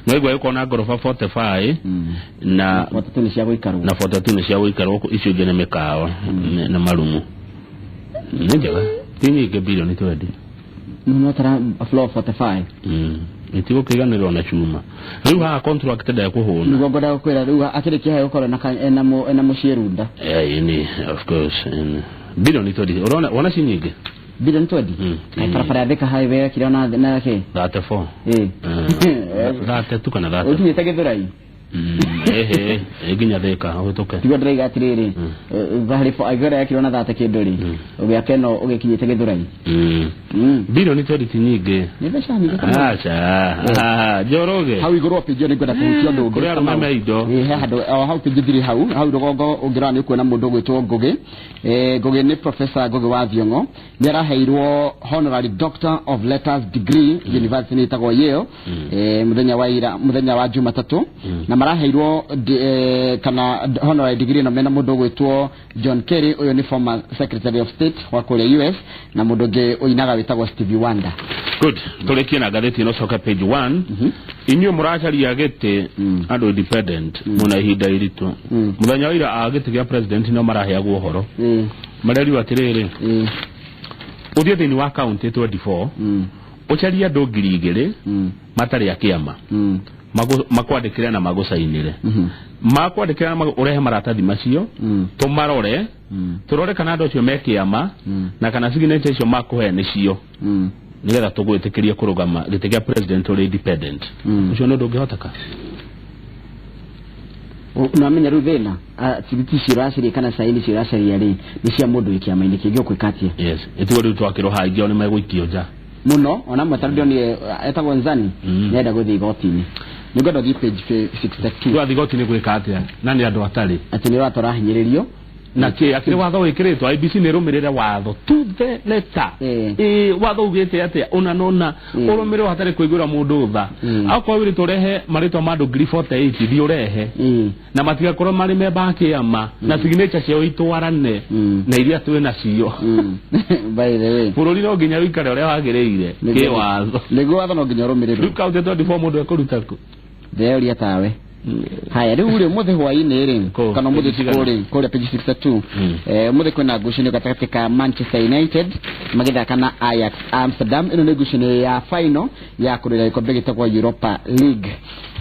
[SPEAKER 1] no igua ĩkorwo na ngoroba 45 na
[SPEAKER 2] 42 nĩ cia gũikarwo.
[SPEAKER 1] Na 42 nĩ cia gũikarwo, icio ingĩ nĩ mĩkawa na marumu. Nĩ njega, ti nyingĩ bilioni 20.
[SPEAKER 2] No tara floor 45.
[SPEAKER 1] Itigũkĩiganĩrwo na cuma rĩu haha, contract ndekũhũna.
[SPEAKER 2] Nĩguo ngwendaga gũkwĩra, rĩu akĩrĩkia he gũkorwo na ena mũciĩ runda.
[SPEAKER 1] Ĩni, of course, ĩni bilioni 20 ũrona wona ci nyingĩ.
[SPEAKER 2] Bilioni 20.
[SPEAKER 1] Ti nyingĩ.
[SPEAKER 2] Barabara ya Thika highway yakire na kĩ?
[SPEAKER 1] 34. 32 kana 30.
[SPEAKER 2] Ũkinyĩte Gĩthũrai.
[SPEAKER 1] Ehe, nginya Thika ũhĩtũke.
[SPEAKER 2] Tiguo ndĩraiga atĩrĩrĩ, harĩ angĩkorwo yakirwo na 30 kĩndũ rĩ, ũgĩaka ĩno ũgĩkinyĩte Gĩthũrai.
[SPEAKER 1] Bilioni 20 ti nyingĩ.
[SPEAKER 2] Nĩ mbeca nyingĩ kana?
[SPEAKER 1] Aca, Njoroge.
[SPEAKER 2] Hau igũrũ wa page ĩyo nĩ ngwenda kũhutia ũndũ ũngĩ.
[SPEAKER 1] Kũrĩ arũme me indo.
[SPEAKER 2] Ĩĩ, he handũ o hau page 3, hau rũgongo ũngĩrora nĩ ũkuona mũndũ ũgwĩtwo Ngũgĩ. Ngũgĩ nĩ Professor Ngũgĩ wa Thiong'o, nĩ araheirwo honorary doctor of letters degree university nĩ ĩtagwo Yale, mũthenya wa ira, mũthenya wa Jumatatũ, na maraheirwo kana honorary degree ĩno mena mũndũ ũgwĩtwo John Kerry, ũyũ nĩ former secretary of state wa kũrĩa US, na mũndũ ũngĩ ũinaga wĩtagwo Stevie Wonder.
[SPEAKER 1] Good, tũrĩkie na ngathĩti ĩno, coke page 1. Inyuĩ mũracaria gĩtĩ, andũ independent, mwĩna ihinda iritũ. Mũthenya wa ira a gĩtĩ gĩa president nĩo maraheagwo ũhoro, marerirwo atĩrĩrĩ, ũthiĩ thĩinĩ wa county 24, ũcarie andũ 2000 matarĩ a kĩama, makwandĩkĩre na magũcainĩre, makwandĩkĩre na ũrehe maratathi macio tũmarore, tũrore kana andũ acio me kĩama na kana signature icio makũhe nĩcio, nĩgetha tũgwĩtĩkĩrie kũrũgama gĩtĩ kĩa president ũrĩ independent. Ũcio nĩ ũndũ ũngĩhoteka?
[SPEAKER 2] Nĩwamenya rĩu thĩna, tigiti icio ũracaria kana saini icio ũracaria rĩ, nĩ cia mũndũ wĩ kĩama-inĩ kĩngĩ, ũkwĩka atĩa?
[SPEAKER 1] Yes, ĩtiguo rĩu twakĩrwo haha, ingĩ o nĩ megũikio nja.
[SPEAKER 2] Mũno ona amwe tarĩu ndionire etagwo Nzani, nĩarenda gũthiĩ igoti-inĩ. Nĩngwenda ũthiĩ page 62.
[SPEAKER 1] Rĩu athiĩ igoti-inĩ gwĩka atĩa na nĩ andũ atarĩ?
[SPEAKER 2] Atĩ nĩ ũratwara hinyĩrĩrio.
[SPEAKER 1] Na kĩ akĩrĩ watho wĩkĩrĩtwo IBC nĩ ĩrũmĩrĩre watho to the letter. Ĩĩ, watho ugĩte atĩa ũna na ũna, ũrũmĩrĩrwo hatarĩ kũiguĩra mũndũ tha. Akorwo wĩrĩtwo ũrehe marĩtwa ma andũ 48,000, thiĩ ũrehe, na matigakorwo marĩ memba a kĩama, na signature ciao itwarane na iria twĩ nacio.
[SPEAKER 2] By the way,
[SPEAKER 1] bũrũri no nginya ũikare ũrĩa wagĩrĩire kĩwatho.
[SPEAKER 2] Nĩguo watho no nginya ũrũmĩrĩrwo.
[SPEAKER 1] Rĩu kaunti 24 mũndũ ekũruta kũ?
[SPEAKER 2] Ndĩreũria tawe. Haya, rĩu rĩ, ũmũthĩ hwaĩ-inĩ rĩ, kana ũmũthĩ ũtukũ rĩ, kũrĩa page 62, ũmũthĩ kwĩna ngucanio gatagatĩ ka Manchester United magĩthaka na Ajax Amsterdam. Ĩno nĩ ngucanio ya final ya kũrũĩra gĩkombe gĩtagwo Europa League.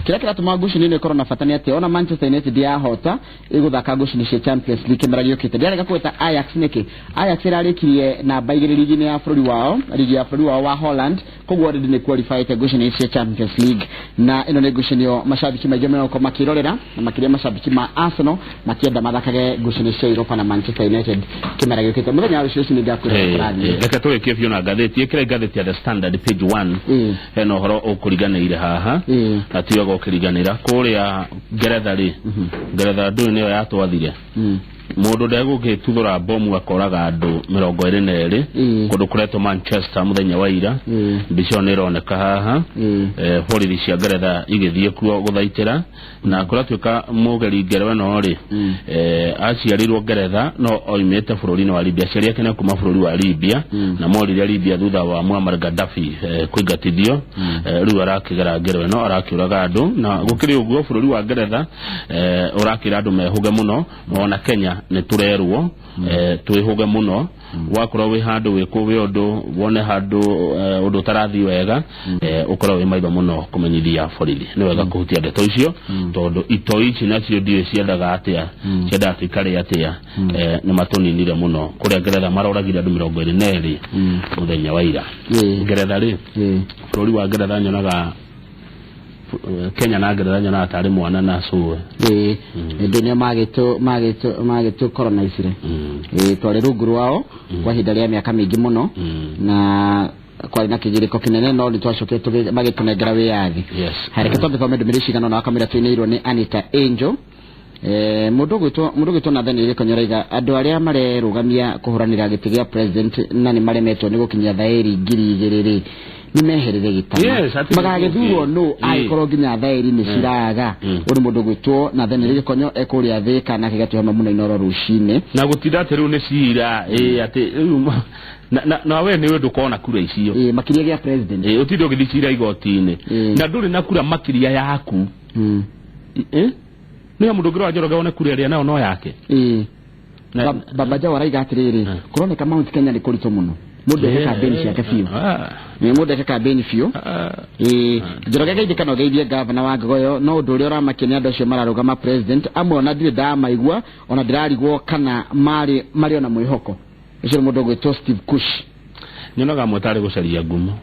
[SPEAKER 2] Kĩrĩa kĩratũma ngucanio ĩno ĩkorwo na bata nĩ atĩ ona Manchester United yahota ĩgũthaka ngucanio cia Champions League kĩmera gĩũkĩte. Ndĩrarega kũgweta Ajax nĩkĩ? Ajax ĩrarĩkirie namba igĩrĩ ligi-inĩ ya bũrũri wao, ligi ya bũrũri wao wa Holland, koguo already nĩ qualifyĩte ngucanio cia Champions League, na ĩno nĩ ngucanio macambĩki maingĩ megũkorwo makĩrorera, na makĩria macambĩki ma Arsenal makĩenda mathakage ngucanio cia Europa na Manchester United kĩmera gĩũkĩte. Mũthenya wa rũciũ ũcio nĩ ngakwĩra
[SPEAKER 1] Eh,
[SPEAKER 2] kũrathiĩ.
[SPEAKER 1] eh, reke tũrĩkie biũ na ngathĩti. Ĩkĩra ngathĩti ya The Standard page 1, hena ũhoro ũkũriganĩire haha na tiwega ũkĩriganĩra. Kũrĩa Ngeretha rĩ, Ngeretha ndũĩ nĩyo yatwathire mũndũ ndegũgĩtuthũra bomu akoraga andũ 22 kũndũ kũretwo Manchester mũthenya wa ira. Mbica ĩyo nĩ ĩroneka haha. Borithi cia Ngeretha igĩthiĩ kuo gũthaitĩra, na kũratuĩka mũgeri ngerwa ĩno rĩ, aciarĩirwo Ngeretha no oimĩte bũrũri-inĩ wa Libya. Aciari ake nĩ a kuma bũrũri wa Libya, na morire Libya thutha wa Muammar Gaddafi kũingatithio. Rĩu arakĩgera ngerwa ĩno arakĩũraga andũ, na gũkĩrĩ ũguo bũrũri wa Ngeretha ũrakĩra andũ mehũge mũno. Ona Kenya nĩ tũrerwo twĩhũge mũno. Wakorwo wĩ handũ wĩkũ wĩ ũndũ wone handũ ũndũ ũtarathiĩ wega, ũkorwo wĩ maitho mũno kũmenyithia borithi. Nĩ wega kũhutia ndeto icio, tondũ itoi ici nacio ndiũĩ ciendaga atĩa, ciendaga tũikare atĩa. Nĩ matũninire mũno kũrĩa Ngeretha, maroragire andũ 22 mũthenya wa ira Ngeretha rĩ. Bũrũri wa Ngeretha nyonaga, Kenya na Ngeretha nyonaga tarĩ mwana na cũwe.
[SPEAKER 2] Ĩĩ, hĩndĩ nĩo magĩtũ colonize-ire. Ĩĩ, twarĩ rungu rwao kwa ihinda rĩa mĩaka mĩingĩ mũno, na kwarĩ na kĩgirĩko kĩnene, no nĩ twacokire magĩtũnengera wĩyathi. Hareke twambe thome ndũmĩrĩri cigana ũna wakamũira tũinĩirwo nĩ Anita Angel. Mũndũ ũgwĩtwo Nathaniel Gĩkonyo araiga andũ arĩa marerũgamia kũhũranĩra gĩtĩ gĩa president na nĩ maremetwo nĩ gũkinyia thaĩri 2000 rĩ, nĩ meherere gĩtama.
[SPEAKER 1] Yes, atĩ
[SPEAKER 2] Magagĩthurwo nũ angĩkorwo nginya thaĩri nĩ ciraga? Ũyũ nĩ mũndũ ũgwĩtwo Nathaniel Gĩkonyo ekũrĩa Thĩka, nake gatwĩ hamwe mũno Inoro rũcinĩ.
[SPEAKER 1] Na gũtinda atĩ rĩu nĩ cira ĩ atĩ rĩu na we nĩwe ndũkona kura icio.
[SPEAKER 2] Ĩ, makĩria gĩa president.
[SPEAKER 1] Ĩ, ũtinde ũgĩthiĩ cira igoti-inĩ na ndũrĩ na kura makĩria yaku. Ĩ? Nĩ mũndũ ũngĩ wa Njoroge one kura ĩrĩa nayo no yake.
[SPEAKER 2] Ĩ. Baba Jao araiga atĩrĩrĩ, kũroneka Mount Kenya nĩ kũritũ mũno, mũndũ eke kambĩni ciake biũ. Nĩ mũndũ eke kambĩni biũ. Ĩ, Njoroge geithĩ kana ũgeithie gavana wa Ngogoyo, no ũndũ ũrĩa ũramakia nĩ andũ acio mararũgama president amwe ona ndirĩ ndamaigua, ona ndĩrarigwo kana marĩ marĩ ona mwĩhoko. Ũcio nĩ mũndũ ũgwĩtwo Steve Kush.
[SPEAKER 1] Nyonaga amwe tarĩ gũcaria ngumo,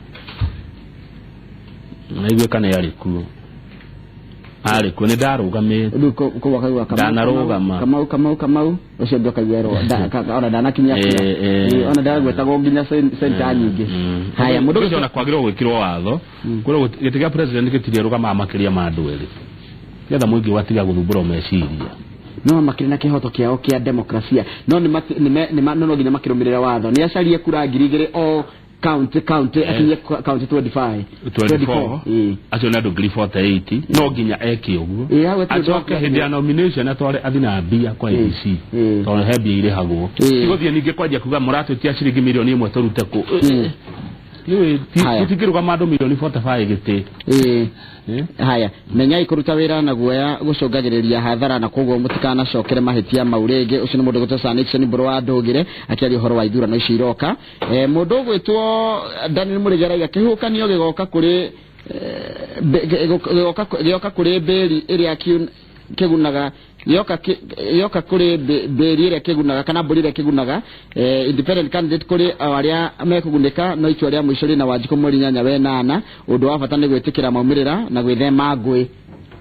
[SPEAKER 1] naigue kana arĩ kuo, arĩ kuo nĩ ndarũgamĩte.
[SPEAKER 2] Rĩu koguo akaigua Kamau,
[SPEAKER 1] Ndanarũgama.
[SPEAKER 2] Kamau, Kamau, Kamau ũcio ũngĩ akaigua erwo ona ndanakinyia kura. Ĩ, ona ndagwetagwo nginya centa nyingĩ. Haya, mũndũ
[SPEAKER 1] ũcio ona kwagĩrĩirwo gwĩkĩrwo watho kwĩrwo gĩtĩ gĩa president gĩtirĩ rũgamaga makĩria ma andũ erĩ, nĩgetha mũingĩ watiga gũthumbũrwo meciria.
[SPEAKER 2] No makĩrĩ na kĩhoto kĩao kĩa demokrasia, no nĩ mati- nĩ me- nĩ ma- no nginya makĩrũmĩrĩra watho, nĩ acarie kura 2000 o county county, akinye county 25.
[SPEAKER 1] 24.
[SPEAKER 2] Ĩ.
[SPEAKER 1] Acio nĩ andũ 48,000, no nginya eke ũguo.
[SPEAKER 2] Ĩ, hau hatirĩ ũndũ wa
[SPEAKER 1] Acoke hĩndĩ ya nomination atware athi na mbia kwa IEBC, tondũ he mbia irĩhagwo. Tigũthiĩ ningĩ kwanjia kuga mũratwĩtia ciringi 1 mirioni tũrute kũ? Nĩũĩ,
[SPEAKER 2] Haya.
[SPEAKER 1] tũtingĩrũgama andũ milioni 45 gĩtĩ.
[SPEAKER 2] Ĩ. Haya, menyai kũruta wĩra na guoya gũcũngagĩrĩria hathara, na koguo mũtikanacokere mahĩtia mau rĩngĩ. Ũcio nĩ mũndũ ũgwĩtwo Sir Nixon Mbũrũ wa Ndũgĩre akĩaria ũhoro wa ithurano ici iroka. Mũndũ ũgwĩtwo Daniel Mũrĩge araiga kĩhuhũkanio gĩgoka kũrĩ gĩgoka kũrĩ mbĩri ĩrĩa kĩgunaga, gĩoka kũrĩ mbĩri ĩrĩa kĩgunaga kana mbũri ĩrĩa kĩgunaga. Independent candidate kũrĩ o arĩa mekũgunĩka, no itua rĩa mũico rĩna Wanjikũ mweri 8 wenana. Ũndũ wa bata nĩ gwĩtĩkĩra maumĩrĩra na gwĩthema ngũĩ,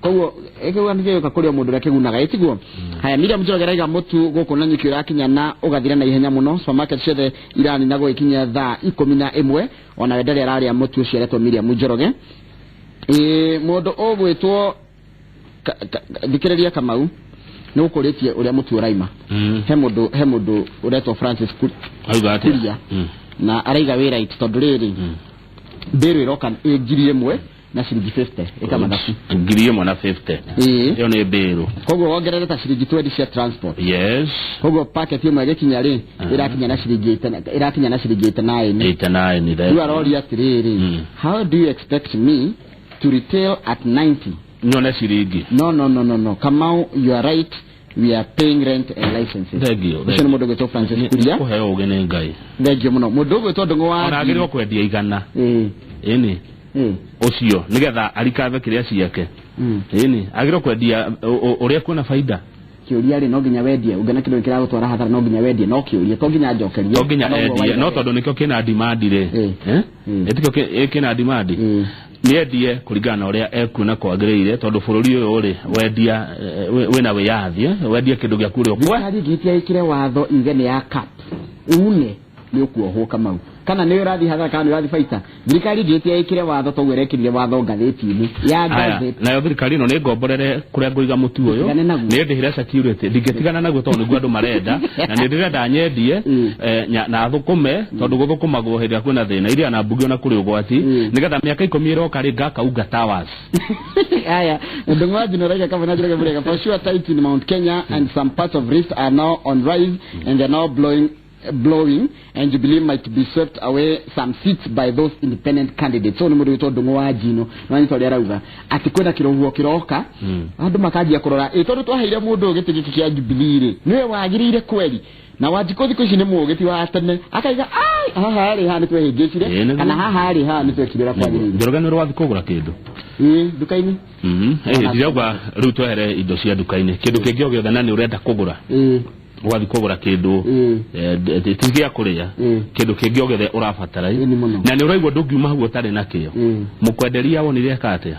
[SPEAKER 2] koguo ĩkĩuga nĩ gĩũka kũrĩ o mũndũ ũrĩa kĩgunaga, ĩtiguo? Haya, Miriam Njoroge araiga mũtu gũkũ na nyuki ũrakinya na ũgathira na ihenya mũno, supermarket ciothe iranina gũgĩkinya thaa 11. Ona we ndarĩ ararĩa mũtu ũcio, aretwo Miriam Njoroge. Ĩ, mũndũ ũgwĩtwo thikĩrĩria Kamau, nĩ gũkũrĩtie ũrĩa mũtu ũraima. He mũndũ ũretwo Francis
[SPEAKER 1] Auga atĩa?
[SPEAKER 2] Kuria, na araiga wĩ right, tondũ rĩrĩ mbĩrũ ĩroka ĩ 1000 na ciringi 50 ĩka mathabu.
[SPEAKER 1] 1050.
[SPEAKER 2] Ĩĩ.
[SPEAKER 1] Ĩyo nĩ mbĩrũ.
[SPEAKER 2] Koguo wongerere ta ciringi 20 cia transport. Koguo packet ĩmwe ĩgĩkinya rĩ, ĩrakinya na ciringi 89.
[SPEAKER 1] 89.
[SPEAKER 2] Rĩu aroria atĩrĩrĩ, how do you expect me to retail at 90?
[SPEAKER 1] Nyone ciringi.
[SPEAKER 2] No, no, no, no, no. Kamau, you are right, we are paying rent and licenses.
[SPEAKER 1] Thank you.
[SPEAKER 2] Ũcio nĩ mũndũ ũgwĩtwo Francis Kuria.
[SPEAKER 1] Kũheo ũgĩ nĩ Ngai.
[SPEAKER 2] Thank you mũno, mũndũ ũgwĩtwo Ndũng'ũ wa
[SPEAKER 1] Ona agĩrĩirwo kwendia 100.
[SPEAKER 2] Ĩĩ.
[SPEAKER 1] Ĩni. Ũcio nĩgetha arikave kĩrĩa ciake. Ĩni agĩrĩirwo kwendia ũrĩa kuona faida.
[SPEAKER 2] Kĩũria rĩ, no nginya wendie? Ũngĩona kĩndũ kĩragũtwara hathara, no nginya wendie? No kĩũria, to nginya njokerie.
[SPEAKER 1] To nginya
[SPEAKER 2] Noguo
[SPEAKER 1] endie.
[SPEAKER 2] waiga.
[SPEAKER 1] No tondũ nĩkĩo kĩna demand rĩ, ĩtikĩo kĩna demand, nĩ endie kũringana na ũrĩa ekuona kwagĩrĩire, tondũ bũrũri ũyũ rĩ, wendia wĩna wĩyathi, wendie kĩndũ gĩaku ũrĩa ũkwe.
[SPEAKER 2] Thirikari ĩngĩtia ĩkĩre watho yuge nĩ ya cap, une nĩ ũkuohwo, Kamau, kana nĩ ũrathiĩ hathara kana nĩ ũrathiĩ baita. Thirikari ĩngĩtia ĩkĩre watho toguo ĩrekĩrire watho ngathĩti-inĩ ya
[SPEAKER 1] Aya,
[SPEAKER 2] ngathĩti.
[SPEAKER 1] Nayo thirikari ĩno nĩ ngomborere kũrĩa ngũiga mũtu ũyũ.
[SPEAKER 2] Tigane naguo.
[SPEAKER 1] Nĩ ndĩhĩre security, ndingĩtigana naguo tondũ nĩguo andũ marenda, na nĩ ndĩrenda nyendie na thũkũme, tondũ gũthũkũmagwo hĩndĩ ĩrĩa kwĩna thĩna iria na mbunge ona kũrĩ ũgwati, nĩgetha mĩaka 10 ĩroka rĩ, ngaka Unga Towers.
[SPEAKER 2] Aya, Ndung'wa Njino kama Njoroge Murega. For sure, tides in Mount Kenya and some parts of Rift are now on rise and they're now blowing and Jubilee might be swept away some seats by those independent candidates. So nĩ mũndũ wĩtwo Ndung'u wa Njino, no nĩ ũrĩa arauga atĩ kwĩna kĩrũhuho kĩroka, andũ makanjia kũrora ĩ tondũ twaheire mũndũ ũyũ gĩtĩ gĩkĩ kĩa Jubilee rĩ, nĩwe wagĩrĩire kweri. Na Wanjikũ thikũ ici nĩ mũũgĩ, ti wa tene, akaiga ai, haha rĩ, haha nĩ twehĩngĩcire.
[SPEAKER 1] Ĩĩ, nĩguo.
[SPEAKER 2] Kana haha rĩ, haha nĩ twekire ũrĩa kwagĩrĩire.
[SPEAKER 1] Njoroge, nĩ ũrĩ wathiĩ kũgũra kĩndũ?
[SPEAKER 2] Ĩĩ, nduka-inĩ.
[SPEAKER 1] Ndirauga rĩu twehere indo cia nduka-inĩ, kĩndũ kĩngĩ o gĩothe, na nĩ ũrenda kũgũra, ũgathiĩ kũgũra kĩndũ ti gĩa kũrĩa, kĩndũ kĩngĩ o gĩothe ũrabatara, na nĩ ũraigua ndũngiuma hau ũtarĩ nakĩo, mũkwenderia wonire eka atĩa?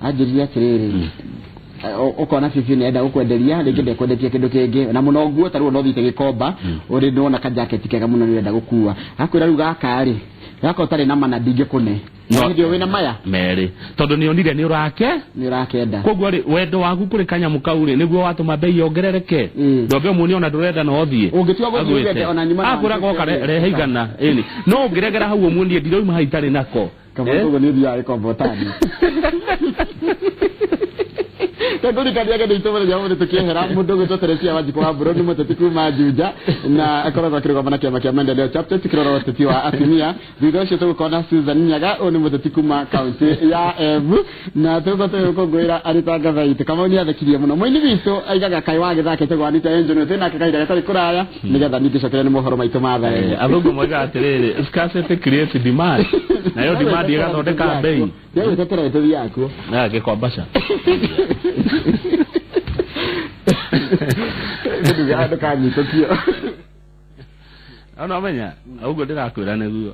[SPEAKER 2] Anjĩrire atĩrĩrĩ, ũkona bibi nĩ enda gũkwenderia, rĩngĩ ndekwendetie kĩndũ kĩngĩ na mũno nguo, ta rĩu no ũthiĩte Gĩkomba, ũrĩ nĩwona kajaketi kega mũno, nĩ ũrenda gũkua, akwĩra rĩu gaka rĩ, gaka ũtarĩ na mana ndingĩkũne.
[SPEAKER 1] No.
[SPEAKER 2] Hĩndĩ ĩyo wĩna maya
[SPEAKER 1] merĩ, tondũ nĩ onire nĩ ũrake.
[SPEAKER 2] Nĩ ũrakenda.
[SPEAKER 1] Koguo rĩ, wendo waku kũrĩ kanyamũ kau rĩ, nĩguo watũma bei yongerereke. Ndonge ũmuonie ona ndũrenda no ũthiĩ.
[SPEAKER 2] Ũngĩtua gũthiĩ
[SPEAKER 1] Agwĩte.
[SPEAKER 2] ũgende ona nyuma na
[SPEAKER 1] Akwĩra goka rehe igana, ĩni no ũngĩregera hau ũmuonie ndirauma hau itarĩ nako.
[SPEAKER 2] Kaba koguo nĩ ũthiaga Gĩkomba ũtani tondũ rikania itũ mũthenya wa ũmũthĩ tũkĩehera mũndũ ũgwĩtwo Teresia Wanjikũ wa Mbũrũ, nĩ mũteti kuma Juja na akoragwo akĩrũgama na kĩama kĩa Maendeleo Chapter, tukĩrora ũteti wa atumia. Thutha ũcio tũgũkorwo na Susan Nyaga, ũyũ nĩ mũteti kuma kaunti ya Embu, na tũgũkorwo tũgĩkũngũĩra Anita Itũ. Kamau nĩ athekirie mũno mũini witũ, aigaga kaĩ wa gĩthake etagwo Anita Angel, twĩ nake kahinda gatarĩ kũraya, nĩgetha ningĩ cokeria nĩ mohoro maitũ ma thaa 1.
[SPEAKER 1] Athũngũ moigaga atĩrĩrĩ, "Scarcity creates demand," nayo demand ĩgathondeka bei.
[SPEAKER 2] Ndĩgwĩtetera tũthiaga kuo.
[SPEAKER 1] Na gĩkombaca.
[SPEAKER 2] Ndũkanyitũkio.
[SPEAKER 1] Ona menya ũguo ndĩrakwĩra nĩguo.